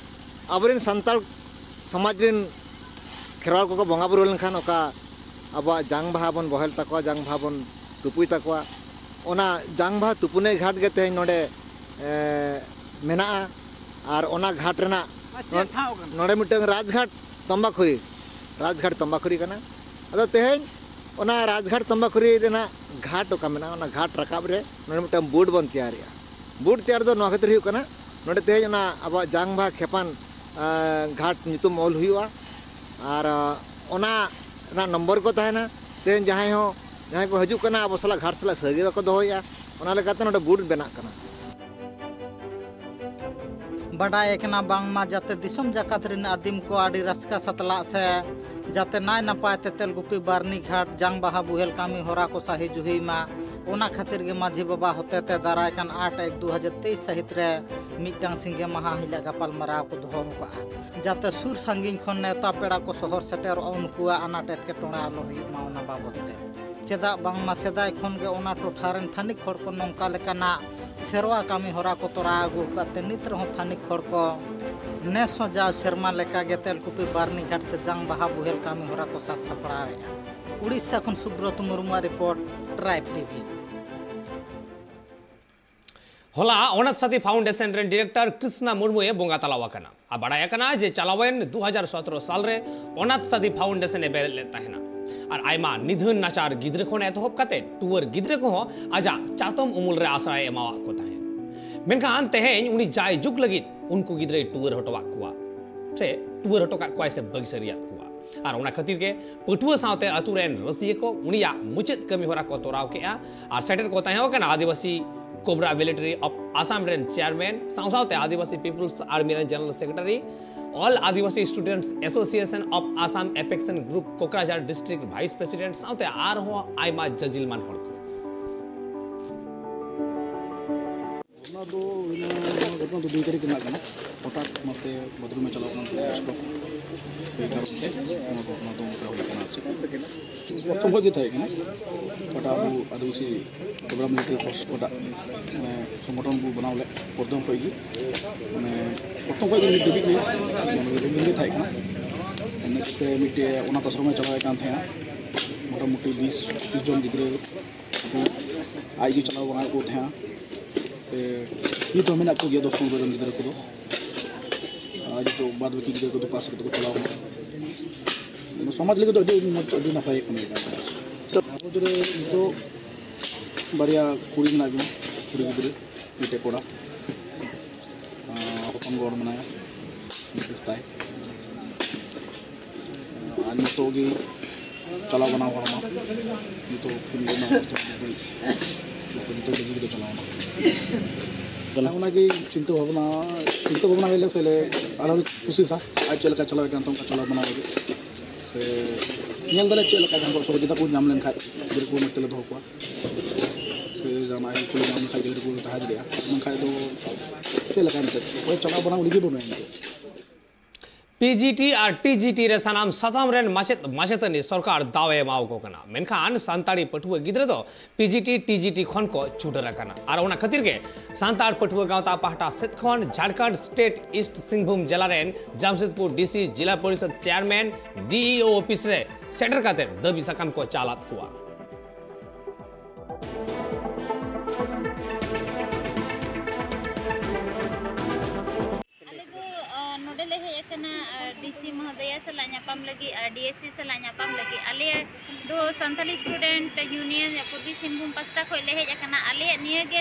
ᱟᱵᱚᱨᱮᱱ ᱥᱟᱱᱛᱟᱲ ᱥᱚᱢᱟᱡᱽ ᱨᱮᱱ ᱠᱷᱮᱨᱣᱟᱞ ᱠᱚᱠᱚ ᱵᱚᱸᱜᱟ ᱵᱩᱨᱩ ᱞᱮᱱᱠᱷᱟᱱ ᱚᱠᱟ ᱟᱵᱚᱣᱟᱜ ᱡᱟᱝ ᱵᱟᱦᱟ ᱵᱚᱱ ᱵᱚᱦᱮᱞ ᱛᱟᱠᱚᱣᱟ, ᱡᱟᱝ ᱵᱟᱦᱟ ᱵᱚᱱ ᱛᱩᱯᱩᱭ ᱛᱟᱠᱚᱣᱟ, ᱚᱱᱟ ᱡᱟᱝ ᱵᱟᱦᱟ ᱛᱩᱯᱩᱱᱟᱹᱭ ᱜᱷᱟᱴ ᱜᱮ ᱛᱮᱦᱮᱧ ᱱᱚᱰᱮ, ᱮ, ᱢᱮᱱᱟᱜᱼᱟ᱾ ᱟᱨ ᱚᱱᱟ ᱜᱷᱟᱴ ᱨᱮᱱᱟᱜ ᱟᱨ ᱪᱮᱫ ᱴᱷᱟᱶ ᱠᱟᱱᱟ? ᱱᱚᱰᱮ ᱢᱤᱫᱴᱟᱝ ᱨᱟᱡᱽᱜᱷᱟᱴ ᱛᱚᱢᱵᱟᱠᱷᱩᱨᱤ, ᱨᱟᱡᱽᱜᱷᱟᱴ ᱛᱚᱢᱵᱟᱠᱷᱩᱨᱤ ᱠᱟᱱᱟ᱾ ᱟᱫᱚ ᱛᱮᱦᱮᱧ ᱚᱱᱟ ᱨᱟᱡᱽᱜᱷᱟᱴ ᱛᱚᱢᱵᱟᱠᱷᱩᱨᱤ ᱨᱮᱱᱟᱜ ᱜᱷᱟᱴ ᱚᱠᱟ ᱢᱮᱱᱟᱜᱼᱟ, ᱚᱱᱟ ᱜᱷᱟᱴ ᱨᱟᱠᱟᱵ ᱨᱮ ᱱᱚᱰᱮ ᱢᱤᱫᱴᱟᱝ ᱵᱳᱴ ᱵᱚᱱ ᱛᱮᱭᱟᱨᱮᱜᱼᱟ᱾ ᱵᱳᱴ ᱛᱮᱭᱟᱨ ᱫᱚ ᱱᱚᱣᱟ ᱠᱷᱟᱹᱛᱤᱨ ᱦᱩᱭᱩᱜ ᱠᱟᱱᱟ, ᱱᱚᱰᱮ ᱛᱮᱦᱮᱧ ᱚᱱᱟ ᱟᱵᱚᱣᱟᱜ ᱡᱟᱝ ᱵᱟᱦᱟ ᱠᱷᱮᱯᱟᱱ, ᱟᱸ, ᱜᱷᱟᱴ ᱧᱩᱛᱩᱢ ᱚᱞ ᱦᱩᱭᱩᱜᱼᱟ᱾ ᱟᱨ, ᱟᱸ, ᱚᱱᱟ ᱨᱮᱱᱟᱜ ᱱᱚᱢᱵᱚᱨ ᱠᱚ ᱛᱟᱦᱮᱱᱟ᱾ ᱛᱮᱦᱮᱧ ᱡᱟᱦᱟᱸᱭ ᱦᱚᱸ, ᱡᱟᱦᱟᱸᱭ ᱠᱚ ᱦᱤᱡᱩᱜ ᱠᱟᱱᱟ ᱟᱵᱚ ᱥᱟᱞᱟᱜ ᱜᱷᱟᱴ ᱥᱟᱞᱟᱜ ᱥᱟᱹᱜᱟᱹᱭ ᱵᱟᱠᱚ ᱫᱚᱦᱚᱭᱮᱫᱼᱟ, ᱚᱱᱟ ᱞᱮᱠᱟᱛᱮ ᱱᱚᱰᱮ ᱵᱳᱴ ᱵᱮᱱᱟᱜ ᱠᱟᱱᱟ᱾ ᱵᱟᱰᱟᱭ ᱟᱠᱟᱱᱟ ᱵᱟᱝᱢᱟ ᱡᱟᱛᱮ ᱫᱤᱥᱚᱢ ᱡᱟᱠᱟᱛ ᱨᱮᱱ ᱟᱹᱫᱤᱢ ᱠᱚ ᱟᱹᱰᱤ ᱨᱟᱹᱥᱠᱟᱹ ᱥᱟᱛᱞᱟᱜ ᱥᱮ ᱡᱟᱛᱮ ᱱᱟᱭ ᱱᱟᱯᱟᱭ ᱛᱮ ᱛᱮᱞᱜᱩᱯᱤ ᱵᱟᱨᱱᱤ ᱜᱷᱟᱴ ᱡᱟᱝ ᱵᱟᱦᱟ ᱵᱩᱦᱮᱞ ᱠᱟᱹᱢᱤ ᱦᱚᱨᱟ ᱠᱚ ᱥᱟᱹᱦᱤ ᱡᱩᱦᱤᱭ ᱢᱟ, ᱚᱱᱟ ᱠᱷᱟᱹᱛᱤᱨ ᱜᱮ ᱢᱟᱹᱡᱷᱤ ᱵᱟᱵᱟ ᱦᱚᱛᱮᱛᱮ ᱫᱟᱨᱟᱭ ᱠᱟᱱ ᱟᱴ ᱮᱠ ᱫᱩ ᱦᱟᱡᱟᱨ ᱛᱮᱭᱤᱥ ᱥᱟᱹᱦᱤᱛ ᱨᱮ ᱢᱤᱫᱴᱟᱝ ᱥᱤᱸᱜᱮ ᱢᱟᱦᱟ ᱦᱤᱞᱳᱜ ᱜᱟᱯᱟᱞ ᱢᱟᱨᱟᱣ ᱠᱚ ᱫᱚᱦᱚ ᱟᱠᱟᱫᱼᱟ, ᱡᱟᱛᱮ ᱥᱩᱨ ᱥᱟᱺᱜᱤᱧ ᱠᱷᱚᱱ ᱱᱮᱣᱛᱟ ᱯᱮᱲᱟ ᱠᱚ ᱥᱚᱦᱚᱨ ᱥᱮᱴᱮᱨᱚᱜᱼᱟ, ᱩᱱᱠᱩᱣᱟᱜ ᱟᱱᱟᱴ ᱮᱴᱠᱮᱴᱚᱬᱮ ᱟᱞᱚ ᱦᱩᱭᱩᱜ ᱢᱟ, ᱚᱱᱟ ᱵᱟᱵᱚᱫ ᱛᱮ᱾ ᱪᱮᱫᱟᱜ ᱵᱟᱝᱢᱟ ᱥᱮᱫᱟᱭ ᱠᱷᱚᱱ ᱜᱮ ᱚᱱᱟ ᱴᱚᱴᱷᱟ ᱨᱮᱱ ᱛᱷᱟᱹᱱᱤᱠ ᱦᱚᱲ ᱠᱚ ᱱᱚᱝᱠᱟ ᱞᱮᱠᱟᱱᱟᱜ ᱥᱮᱨᱣᱟ ᱠᱟᱹᱢᱤ ᱦᱚᱨᱟ ᱠᱚ ᱛᱚᱨᱟᱣ ᱟᱹᱜᱩ ᱟᱠᱟᱫ ᱛᱮ ᱱᱤᱛ ᱨᱮᱦᱚᱸ ᱛᱷᱟᱹᱱᱤᱠ ᱦᱚᱲ ᱠᱚ ᱱᱮᱥ ᱦᱚᱸ ᱡᱟᱣ ᱥᱮᱨᱢᱟ ᱞᱮᱠᱟ ᱜᱮ ᱛᱮᱞᱠᱩᱯᱤ ᱵᱟᱨᱱᱤ ᱜᱷᱟᱴ ᱥᱮ ᱡᱟᱝ ᱵᱟᱦᱟ ᱵᱳᱦᱮᱞ ᱠᱟᱹᱢᱤ ᱦᱚᱨᱟ ᱠᱚ ᱥᱟᱛ ᱥᱟᱯᱲᱟᱣᱮᱫᱼᱟ᱾ ᱩᱲᱤᱥᱥᱟ ᱠᱷᱚᱱ ᱥᱩᱵᱨᱚᱛ ᱢᱩᱨᱢᱩᱣᱟᱜ ᱨᱤᱯᱳᱨᱴ, ᱴᱨᱟᱭᱤᱵᱽ ᱴᱤᱵᱷᱤ᱾ ᱦᱚᱞᱟ ᱚᱱᱟᱛᱷ ᱥᱟᱫᱷᱤ ᱯᱷᱟᱣᱩᱱᱰᱮᱥᱚᱱ ᱨᱮᱱ ᱰᱤᱨᱮᱠᱴᱚᱨ ᱠᱨᱤᱥᱱᱟ ᱢᱩᱨᱢᱩᱭ ᱵᱚᱸᱜᱟ ᱛᱟᱞᱟᱣ ᱟᱠᱟᱱᱟ᱾ ᱟᱨ ᱵᱟᱲᱟᱭ ᱟᱠᱟᱱᱟ ᱡᱮ ᱪᱟᱞᱟᱣᱮᱱ ᱫᱩ ᱦᱟᱡᱟᱨ ᱥᱚᱛᱨᱚ ᱥᱟᱞ ᱨᱮ ᱚᱱᱟᱛᱷ ᱥᱟᱫᱷᱤ ᱯᱷᱟᱣᱩᱱᱰᱮᱥᱚᱱ ᱮ ᱵᱮᱨᱮᱫ ᱞᱮᱫ ᱛᱟᱦᱮᱱᱟ᱾ ᱟᱨ ᱟᱭᱢᱟ ᱱᱤᱫᱷᱟᱹᱱ ᱱᱟᱪᱟᱨ ᱜᱤᱫᱽᱨᱟᱹ ᱠᱷᱚᱱ ᱮᱛᱚᱦᱚᱵ ᱠᱟᱛᱮ ᱴᱩᱣᱟᱹᱨ ᱜᱤᱫᱽᱨᱟᱹ ᱠᱚᱦᱚᱸ ᱟᱡᱟᱜ ᱪᱟᱛᱚᱢ ᱩᱢᱩᱞ ᱨᱮ ᱟᱥᱨᱟᱭ ᱮᱢᱟᱣᱟᱫ ᱠᱚ ᱛᱟᱦᱮᱸᱫ᱾ ᱢᱮᱱᱠᱷᱟᱱ ᱛᱮᱦᱮᱧ ᱩᱱᱤ ᱡᱟᱭᱡᱩᱜᱽ ᱞᱟᱹᱜᱤᱫ ᱩᱱᱠᱩ ᱜᱤᱫᱽᱨᱟᱹᱭ ᱴᱩᱣᱟᱹᱨ ᱦᱚᱴᱚᱣᱟᱫ ᱠᱚᱣᱟ, ᱥᱮ ᱴᱩᱣᱟᱹᱨ ᱦᱚᱴᱚ ᱠᱟᱜ ᱠᱚᱣᱟᱭ ᱥᱮ ᱵᱟᱹᱜᱤ ᱥᱟᱹᱨᱤᱭᱟᱫ ᱠᱚᱣᱟ᱾ ᱟᱨ ᱚᱱᱟ ᱠᱷᱟᱹᱛᱤᱨ ᱜᱮ ᱯᱟᱹᱴᱷᱩᱣᱟᱹ ᱥᱟᱶᱛᱮ ᱟᱹᱛᱩ ᱨᱮᱱ ᱨᱟᱹᱥᱤᱭᱟᱹ ᱠᱚ ᱩᱱᱤᱭᱟᱜ ᱢᱩᱪᱟᱹᱫ ᱠᱟᱹᱢᱤ ᱦᱚᱨᱟ ᱠᱚ ᱛᱚᱨᱟᱣ ᱠᱮᱫᱼᱟ᱾ ᱟᱨ ᱥᱮᱴᱮᱨ ᱠᱚ ᱛᱟᱦᱮᱸ ᱠᱟᱱᱟ Adivasi cobra military of Assam ᱨᱮᱱ ᱪᱮᱭᱟᱨᱢᱮᱱ, ᱥᱟᱶ ᱥᱟᱶᱛᱮ ᱟᱹᱫᱤᱵᱟᱹᱥᱤ ᱯᱤᱯᱩᱞᱥ ᱟᱨᱢᱤ ᱨᱮᱱ general secretary, all Adivasi students association of Assam apex group Kokrajhar district vice president, ᱥᱟᱶᱛᱮ ᱟᱨᱦᱚᱸ ᱟᱭᱢᱟ ᱡᱟᱹᱡᱤᱞᱢᱟᱱ ᱦᱚᱲ ᱠᱚ᱾ ᱜᱷᱚᱴᱚᱱᱟ ᱫᱚ ᱦᱩᱭᱱᱟ, ᱱᱚᱣᱟ ᱜᱷᱚᱴᱚᱱᱟ ᱫᱚ ᱫᱩᱭ ᱛᱟᱹᱨᱤᱠᱷ ᱨᱮᱱᱟᱜ ᱠᱟᱱᱟ᱾ ᱦᱚᱴᱟᱛ ᱱᱚᱛᱮ ᱵᱟᱛᱷᱨᱩᱢ ᱮ ᱪᱟᱞᱟᱣ ᱠᱟᱱ ᱛᱟᱦᱮᱸᱫ, ᱥᱴᱨᱳᱠ ᱦᱩᱭ ᱠᱟᱨᱚᱱ ᱛᱮ ᱱᱚᱣᱟ ᱜᱷᱚᱴᱚᱱᱟ ᱫᱚ ᱚᱱᱠᱟ ᱦᱩᱭ ᱠᱟᱱᱟ᱾ ᱟᱨ ᱪᱮᱫ, ᱯᱨᱚᱛᱷᱚᱢ ᱠᱷᱚᱱ ᱜᱮ ᱛᱟᱦᱮᱸ ᱠᱟᱱᱟ, ᱚᱠᱟᱴᱟᱜ ᱟᱵᱚ ᱟᱹᱫᱤᱵᱟᱹᱥᱤ ᱯᱨᱳᱜᱨᱟᱢ ᱢᱤᱞᱤᱴᱟᱨᱤ ᱯᱷᱳᱨᱥ ᱚᱠᱟᱴᱟᱜ, ᱢᱟᱱᱮ, ᱥᱚᱝᱜᱚᱴᱷᱚᱱ ᱵᱚ ᱵᱮᱱᱟᱣ ᱞᱮᱫ, ᱯᱨᱚᱛᱷᱚᱢ ᱠᱷᱚᱱ ᱜᱮ, ᱢᱟᱱᱮ, ᱯᱨᱚᱛᱷᱚᱢ ᱠᱷᱚᱱ ᱜᱮ ᱱᱤᱛ ᱫᱷᱟᱹᱵᱤᱡ ᱜᱮ ᱢᱚᱱᱮ ᱨᱮ ᱜᱮ ᱛᱟᱦᱮᱸ ᱠᱟᱱᱟ᱾ ᱤᱱᱟᱹ ᱠᱟᱛᱮ ᱢᱤᱫᱴᱮᱡ ᱚᱱᱟᱛᱷ ᱟᱥᱨᱚᱢᱮ ᱪᱟᱞᱟᱣᱮᱫ ᱠᱟᱱ ᱛᱟᱦᱮᱸᱱᱟ, ᱢᱚᱴᱟᱢᱩᱴᱤ ᱵᱤᱥ ᱯᱚᱸᱪᱤᱥ ᱡᱚᱱ ᱜᱤᱫᱽᱨᱟᱹ ᱟᱡ ᱜᱮ ᱪᱟᱞᱟᱣ ᱵᱟᱲᱟ ᱠᱚ ᱛᱟᱦᱮᱸᱜᱼᱟ᱾ ᱥᱮ ᱱᱤᱛ ᱦᱚᱸ ᱢᱮᱱᱟᱜ ᱠᱚᱜᱮᱭᱟ ᱫᱚᱥ ᱯᱚᱱᱨᱚ ᱡᱚᱱ ᱜᱤᱫᱽᱨᱟᱹ ᱠᱚᱫᱚ᱾ ᱟᱨ ᱡᱚᱛᱚ ᱵᱟᱫ ᱵᱟᱹᱠᱤ ᱜᱤᱫᱽᱨᱟᱹ ᱠᱚᱫᱚ ᱯᱟᱥ ᱠᱟᱛᱮ ᱠᱚ ᱪᱟᱞᱟᱣ ᱠᱟᱱᱟ᱾ ᱥᱚᱢᱟᱡᱽ ᱞᱟᱹᱜᱤᱫ ᱫᱚ ᱟᱹᱰᱤ ᱢᱚᱡᱽ, ᱟᱹᱰᱤ ᱱᱟᱯᱟᱭ ᱠᱟᱹᱢᱤ ᱠᱟᱱ ᱛᱟᱦᱮᱸᱫ᱾ ᱟᱵᱚ ᱫᱚ ᱱᱤᱛᱚᱜ ᱵᱟᱨᱭᱟ ᱠᱩᱲᱤ ᱢᱮᱱᱟᱜ ᱠᱤᱱᱟ, ᱠᱩᱲᱤ ᱜᱤᱫᱽᱨᱟᱹ, ᱢᱤᱫᱴᱮᱡ ᱠᱚᱲᱟ᱾ ᱟᱨ ᱦᱚᱯᱚᱱ ᱜᱚᱲ ᱢᱮᱱᱟᱭᱟ, ᱢᱤᱥᱮᱥ ᱛᱟᱭ᱾ ᱟᱨ ᱱᱤᱛᱚᱜ ᱜᱮ ᱪᱟᱞᱟᱣ ᱵᱟᱱᱟᱣ ᱦᱚᱲ ᱢᱟ, ᱱᱤᱛᱚᱜ ᱯᱷᱮᱢᱤᱞᱤ ᱨᱮᱱᱟᱜ ᱚᱵᱚᱥᱛᱟ ᱟᱹᱰᱤ ᱵᱟᱹᱲᱤᱡ᱾ ᱱᱤᱛᱚᱜ ᱡᱚᱛᱚ ᱜᱮ ᱪᱟᱞᱟᱣ ᱮᱱᱟ᱾ ᱚᱱᱟᱜᱮ ᱪᱤᱱᱛᱟᱹ ᱵᱷᱟᱵᱽᱱᱟ, ᱪᱤᱱᱛᱟᱹ ᱵᱷᱟᱵᱽᱱᱟ ᱦᱩᱭ ᱞᱮᱱ ᱥᱮ ᱞᱮ ᱟᱨᱦᱚᱸ ᱞᱮ ᱠᱩᱥᱤᱥᱟ, ᱟᱡ ᱪᱮᱫ ᱞᱮᱠᱟ ᱪᱟᱞᱟᱣ ᱠᱟᱱ ᱛᱟᱦᱮᱸ ᱚᱱᱠᱟ ᱪᱟᱞᱟᱣ ᱵᱟᱱᱟᱣ ᱞᱟᱹᱜᱤᱫ᱾ ᱥᱮ ᱧᱮᱞ ᱫᱟᱞᱮ ᱪᱮᱫ ᱞᱮᱠᱟ ᱡᱟᱦᱟᱸ ᱠᱚ ᱥᱚᱦᱚᱡᱳᱜᱤᱛᱟ ᱠᱚ ᱧᱟᱢ ᱞᱮᱱᱠᱷᱟᱡ ᱜᱤᱫᱽᱨᱟᱹ ᱠᱚ ᱢᱚᱡᱽ ᱛᱮᱞᱮ ᱫᱚᱦᱚ ᱠᱚᱣᱟ᱾ ᱥᱮ ᱡᱟᱦᱟᱱᱟᱜ ᱦᱮᱞᱯ ᱠᱚᱞᱮ ᱧᱟᱢ ᱞᱮᱠᱷᱟᱡ ᱜᱤᱫᱽᱨᱟᱹ ᱠᱚ ᱛᱟᱦᱮᱸ ᱫᱟᱲᱮᱭᱟᱜᱼᱟ, ᱵᱟᱝᱠᱷᱟᱡ ᱫᱚ ᱪᱮᱫ ᱞᱮᱠᱟ ᱮᱱᱛᱮᱫ ᱚᱠᱚᱭ ᱪᱟᱞᱟᱣ ᱵᱟᱱᱟᱣ ᱩᱱᱤ ᱜᱮ ᱵᱟᱹᱱᱩᱭᱟ ᱮᱱᱛᱮᱫ᱾ ᱯᱤ ᱡᱤ ᱴᱤ ᱟᱨ ᱴᱤ ᱡᱤ ᱴᱤ ᱨᱮ ᱥᱟᱱᱟᱢ ᱥᱟᱛᱟᱢ ᱨᱮᱱ ᱢᱟᱪᱮᱫ ᱢᱟᱪᱮᱛᱟᱹᱱᱤ ᱥᱚᱨᱠᱟᱨ ᱫᱟᱣ ᱮ ᱮᱢᱟᱣ ᱠᱚ ᱠᱟᱱᱟ, ᱢᱮᱱᱠᱷᱟᱱ ᱥᱟᱱᱛᱟᱲᱤ ᱯᱟᱹᱴᱷᱩᱣᱟᱹ ᱜᱤᱫᱽᱨᱟᱹ ᱫᱚ P G T T G T ᱠᱷᱚᱱ ᱠᱚ ᱪᱷᱩᱰᱟᱹᱨ ᱟᱠᱟᱱᱟ᱾ ᱟᱨ ᱚᱱᱟ ᱠᱷᱟᱹᱛᱤᱨ ᱜᱮ ᱥᱟᱱᱛᱟᱲ ᱯᱟᱹᱴᱷᱩᱣᱟᱹ ᱜᱟᱶᱛᱟ ᱯᱟᱦᱴᱟ ᱥᱮᱫ ᱠᱷᱚᱱ ᱡᱷᱟᱲᱠᱷᱚᱸᱰ ᱥᱴᱮᱴ ᱤᱥᱴ ᱥᱤᱝᱵᱷᱩᱢ ᱡᱮᱞᱟ ᱨᱮᱱ Jamshedpur D C, zila parishad chairman, D E O office ᱨᱮ ᱥᱮᱴᱮᱨ ᱠᱟᱛᱮ ᱫᱟᱹᱵᱤ ᱥᱟᱠᱟᱢ ᱠᱚ ᱪᱟᱞᱟᱫ ᱠᱚᱣᱟ᱾ ᱟᱞᱮ ᱫᱚ, ᱟ, ᱱᱚᱰᱮ ᱞᱮ ᱦᱮᱡ ᱟᱠᱟᱱᱟ, ᱟ, ᱰᱤ ᱥᱤ ᱢᱚᱦᱳᱫᱚᱭᱟ ᱥᱟᱞᱟᱜ ᱧᱟᱯᱟᱢ ᱞᱟᱹᱜᱤᱫ ᱟᱨ ᱰᱤ ᱮᱥ ᱥᱤ ᱥᱟᱞᱟᱜ ᱧᱟᱯᱟᱢ ᱞᱟᱹᱜᱤᱫ᱾ ᱟᱞᱮ ᱫᱚ ᱥᱟᱱᱛᱟᱞᱤ ᱥᱴᱩᱰᱮᱱᱴ ᱭᱩᱱᱤᱭᱚᱱ ᱯᱩᱨᱵᱤ ᱥᱤᱝᱵᱷᱩᱢ ᱯᱟᱥᱴᱟ ᱠᱷᱚᱱ ᱞᱮ ᱦᱮᱡ ᱟᱠᱟᱱᱟ᱾ ᱟᱞᱮᱭᱟᱜ ᱱᱤᱭᱟᱹ ᱜᱮ,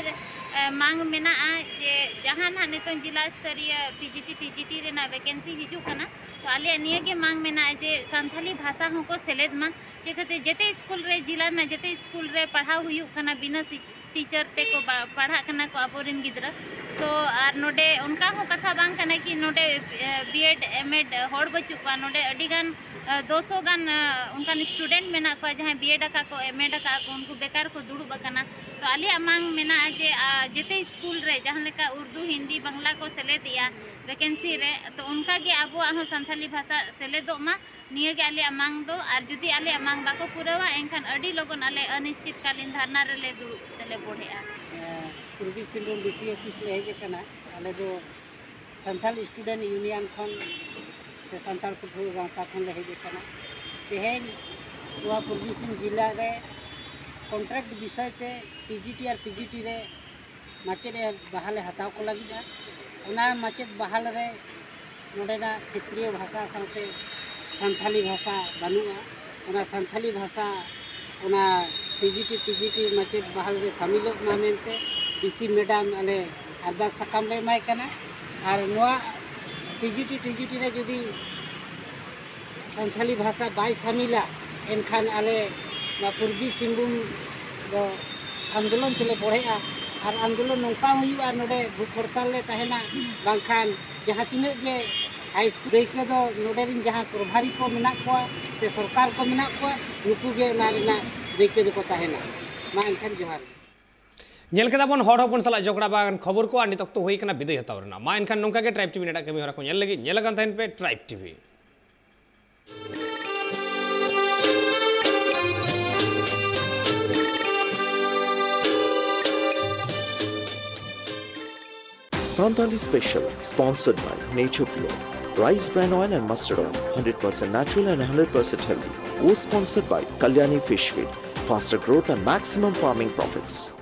ᱟ, ᱢᱟᱝ ᱢᱮᱱᱟᱜᱼᱟ ᱡᱮ ᱡᱟᱦᱟᱸ ᱱᱟᱦᱟᱜ ᱱᱤᱛᱚᱝ ᱡᱮᱞᱟ ᱥᱛᱚᱨᱤᱭᱚ P G T, T G T ᱨᱮᱱᱟᱜ ᱵᱷᱮᱠᱮᱱᱥᱤ ᱦᱤᱡᱩᱜ ᱠᱟᱱᱟ, ᱛᱚ ᱟᱞᱮᱭᱟᱜ ᱱᱤᱭᱟᱹ ᱜᱮ ᱢᱟᱝ ᱢᱮᱱᱟᱜᱼᱟ ᱡᱮ ᱥᱟᱱᱛᱟᱞᱤ ᱵᱷᱟᱥᱟ ᱦᱚᱸᱠᱚ ᱥᱮᱞᱮᱫ ᱢᱟ᱾ ᱪᱤᱠᱟᱹᱛᱮ ᱡᱮᱛᱮ ᱥᱠᱩᱞ ᱨᱮ, ᱡᱮᱞᱟ ᱨᱮᱱᱟᱜ ᱡᱮᱛᱮ ᱥᱠᱩᱞ ᱨᱮ ᱯᱟᱲᱦᱟᱣ ᱦᱩᱭᱩᱜ ᱠᱟᱱᱟ ᱵᱤᱱᱟᱹ ᱥᱤ-, ᱴᱤᱪᱟᱨ ᱛᱮᱠᱚ ᱵᱟ-, ᱯᱟᱲᱦᱟᱜ ᱠᱟᱱᱟ ᱠᱚ ᱟᱵᱚᱨᱮᱱ ᱜᱤᱫᱽᱨᱟᱹ᱾ ᱛᱚ ᱟᱨ ᱱᱚᱰᱮ ᱚᱱᱠᱟ ᱦᱚᱸ ᱠᱟᱛᱷᱟ ᱵᱟᱝ ᱠᱟᱱᱟ ᱠᱤ ᱱᱚᱰᱮ, ᱮ, ᱵᱤ ᱮᱰ, ᱮᱢ ᱮᱰ ᱦᱚᱲ ᱵᱟᱹᱪᱩᱜ ᱠᱚᱣᱟ᱾ ᱱᱚᱰᱮ ᱟᱹᱰᱤ ᱜᱟᱱ, ᱮ, ᱫᱩ ᱥᱚ ᱜᱟᱱ, ᱮ, ᱚᱱᱠᱟᱱ ᱥᱴᱩᱰᱮᱱᱴ ᱢᱮᱱᱟᱜ ᱠᱚᱣᱟ, ᱡᱟᱦᱟᱸᱭ ᱵᱤ ᱮᱰ ᱟᱠᱟᱫ ᱠᱚ, ᱮᱢ ᱮᱰ ᱟᱠᱟᱫ ᱠᱚ, ᱩᱱᱠᱩ ᱵᱮᱠᱟᱨ ᱠᱚ ᱫᱩᱲᱩᱵ ᱟᱠᱟᱱᱟ᱾ ᱛᱚ ᱟᱞᱮᱭᱟᱜ ᱢᱟᱝ ᱢᱮᱱᱟᱜᱼᱟ ᱡᱮ, ᱟ, ᱡᱮᱛᱮ ᱥᱠᱩᱞ ᱨᱮ ᱡᱟᱦᱟᱸ ᱞᱮᱠᱟ ᱩᱨᱫᱩ, ᱦᱤᱱᱫᱤ, ᱵᱟᱝᱞᱟ ᱠᱚ ᱥᱮᱞᱮᱫᱮᱜᱼᱟ ᱵᱷᱮᱠᱮᱱᱥᱤ ᱨᱮ, ᱛᱚ ᱚᱱᱠᱟ ᱜᱮ ᱟᱵᱚᱣᱟᱜ ᱦᱚᱸ ᱥᱟᱱᱛᱟᱞᱤ ᱵᱷᱟᱥᱟ ᱥᱮᱞᱮᱫᱚᱜ ᱢᱟ᱾ ᱱᱤᱭᱟᱹ ᱜᱮ ᱟᱞᱮᱭᱟᱜ ᱢᱟᱝ ᱫᱚ, ᱟᱨ ᱡᱩᱫᱤ ᱟᱞᱮᱭᱟᱜ ᱢᱟᱝ ᱵᱟᱠᱚ ᱯᱩᱨᱟᱹᱣᱟ, ᱮᱱᱠᱷᱟᱱ ᱟᱹᱰᱤ ᱞᱚᱜᱚᱱ ᱟᱞᱮ ᱚᱱᱤᱥᱪᱤᱛᱠᱟᱞᱤᱱ ᱫᱷᱟᱨᱱᱟ ᱨᱮᱞᱮ ᱫᱩᱲᱩᱵ ᱛᱮᱞᱮ ᱵᱚᱲᱦᱮᱜᱼᱟ᱾ ᱮᱸ, ᱯᱩᱨᱵᱤ ᱥᱤᱝᱵᱷᱩᱢ ᱰᱤ ᱥᱤ ᱚᱯᱷᱤᱥ ᱞᱮ ᱦᱮᱡ ᱟᱠᱟᱱᱟ᱾ ᱟᱞᱮ ᱫᱚ ᱥᱟᱱᱛᱟᱞ ᱥᱴᱩᱰᱮᱱᱴ ᱭᱩᱱᱤᱭᱚᱱ ᱠᱷᱚᱱ ᱥᱮ ᱥᱟᱱᱛᱟᱲ ᱯᱟᱹᱴᱷᱩᱣᱟᱹ ᱜᱟᱶᱛᱟ ᱠᱷᱚᱱ ᱞᱮ ᱦᱮᱡ ᱟᱠᱟᱱᱟ᱾ ᱛᱮᱦᱮᱧ ᱱᱚᱣᱟ ᱯᱩᱨᱵᱤ ᱥᱤᱝ ᱡᱮᱞᱟ ᱨᱮ ᱠᱚᱱᱴᱨᱟᱠᱴ ᱵᱤᱥᱚᱭ ᱛᱮ ᱯᱤ ᱡᱤ ᱴᱤ ᱟᱨ ᱯᱤ ᱡᱤ ᱴᱤ ᱨᱮ ᱢᱟᱪᱮᱫ ᱮ ᱵᱟᱦᱟᱞᱮ ᱦᱟᱛᱟᱣ ᱠᱚ ᱞᱟᱹᱜᱤᱫᱼᱟ᱾ ᱚᱱᱟ ᱢᱟᱪᱮᱫ ᱵᱟᱦᱟᱞ ᱨᱮ ᱱᱚᱰᱮᱱᱟᱜ ᱠᱷᱮᱛᱨᱤᱭᱚ ᱵᱷᱟᱥᱟ ᱥᱟᱶᱛᱮ ᱥᱟᱱᱛᱷᱟᱞᱤ ᱵᱷᱟᱥᱟ ᱵᱟᱹᱱᱩᱜᱼᱟ᱾ ᱚᱱᱟ ᱥᱟᱱᱛᱷᱟᱞᱤ ᱵᱷᱟᱥᱟ ᱚᱱᱟ P G T, P G T ᱢᱟᱪᱮᱫ ᱵᱟᱦᱟᱞ ᱨᱮ ᱥᱟᱢᱤᱞᱚᱜ ᱢᱟ ᱢᱮᱱᱛᱮ ᱰᱤ ᱥᱤ ᱢᱮᱰᱟᱢ ᱟᱞᱮ ᱟᱨᱫᱟᱥ ᱥᱟᱠᱟᱢ ᱞᱮ ᱮᱢᱟᱭ ᱠᱟᱱᱟ᱾ ᱟᱨ ᱱᱚᱣᱟ P G T, T G T ᱨᱮ ᱡᱩᱫᱤ ᱥᱟᱱᱛᱷᱟᱞᱤ ᱵᱷᱟᱥᱟ ᱵᱟᱭ ᱥᱟᱢᱤᱞᱟ, ᱮᱱᱠᱷᱟᱱ ᱟᱞᱮ ᱱᱚᱣᱟ ᱯᱩᱨᱵᱤ ᱥᱤᱝᱵᱷᱩᱢ ᱫᱚ ᱟᱱᱫᱳᱞᱚᱱ ᱛᱮᱞᱮ ᱵᱚᱲᱦᱮᱜᱼᱟ᱾ ᱟᱨ ᱟᱱᱫᱳᱞᱚᱱ ᱱᱚᱝᱠᱟ ᱦᱩᱭᱩᱜᱼᱟ, ᱱᱚᱰᱮ ᱵᱷᱩᱠ ᱦᱚᱲᱛᱟᱞ ᱞᱮ ᱛᱟᱦᱮᱱᱟ, ᱵᱟᱝᱠᱷᱟᱱ ᱡᱟᱦᱟᱸ ᱛᱤᱱᱟᱹᱜ ᱜᱮ ᱦᱟᱭ ᱥᱠᱩᱞ ᱫᱟᱹᱭᱠᱟᱹ ᱫᱚ ᱱᱚᱰᱮ ᱨᱮᱱ ᱡᱟᱦᱟᱸ ᱯᱨᱚᱵᱷᱟᱨᱤ ᱠᱚ ᱢᱮᱱᱟᱜ ᱠᱚᱣᱟ ᱥᱮ ᱥᱚᱨᱠᱟᱨ ᱠᱚ ᱢᱮᱱᱟᱜ ᱠᱚᱣᱟ, ᱱᱩᱠᱩ ᱜᱮ ᱚᱱᱟ ᱨᱮᱱᱟᱜ ᱫᱟᱹᱭᱠᱟᱹ ᱫᱚᱠᱚ ᱛᱟᱦᱮᱱᱟ᱾ ᱢᱟ ᱮᱱᱠᱷᱟᱱ ᱡᱚᱦᱟᱨ ᱜᱮ᱾ ᱧᱮᱞ ᱠᱮᱫᱟ ᱵᱚᱱ ᱦᱚᱲ ᱦᱚᱯᱚᱱ ᱥᱟᱞᱟᱜ ᱡᱚᱜᱽᱲᱟ ᱵᱟᱝ ᱠᱷᱚᱵᱚᱨ ᱠᱚ, ᱟᱨ ᱱᱤᱛ ᱚᱠᱛᱚ ᱦᱩᱭ ᱠᱟᱱᱟ ᱵᱤᱫᱟᱹᱭ ᱦᱟᱛᱟᱣ ᱨᱮᱱᱟᱜ᱾ ᱢᱟ ᱮᱱᱠᱷᱟᱱ ᱱᱚᱝᱠᱟ ᱜᱮ ᱴᱨᱟᱭᱤᱵᱽ ᱴᱤᱵᱷᱤ ᱮᱴᱟᱜ ᱠᱟᱹᱢᱤ ᱦᱚᱨᱟ ᱠᱚ ᱧᱮᱞ ᱞᱟᱹᱜᱤᱫ ᱧᱮᱞ ᱟᱠᱟᱱ ᱛᱟᱦᱮᱱ ᱯᱮ tribe TV. Santali Special, sponsored by Nature Pure, Rice Bran Oil and Mustard Oil, hundred percent natural and hundred percent healthy. Co-sponsored by Kalyani Fish Feed, faster growth and maximum farming profits.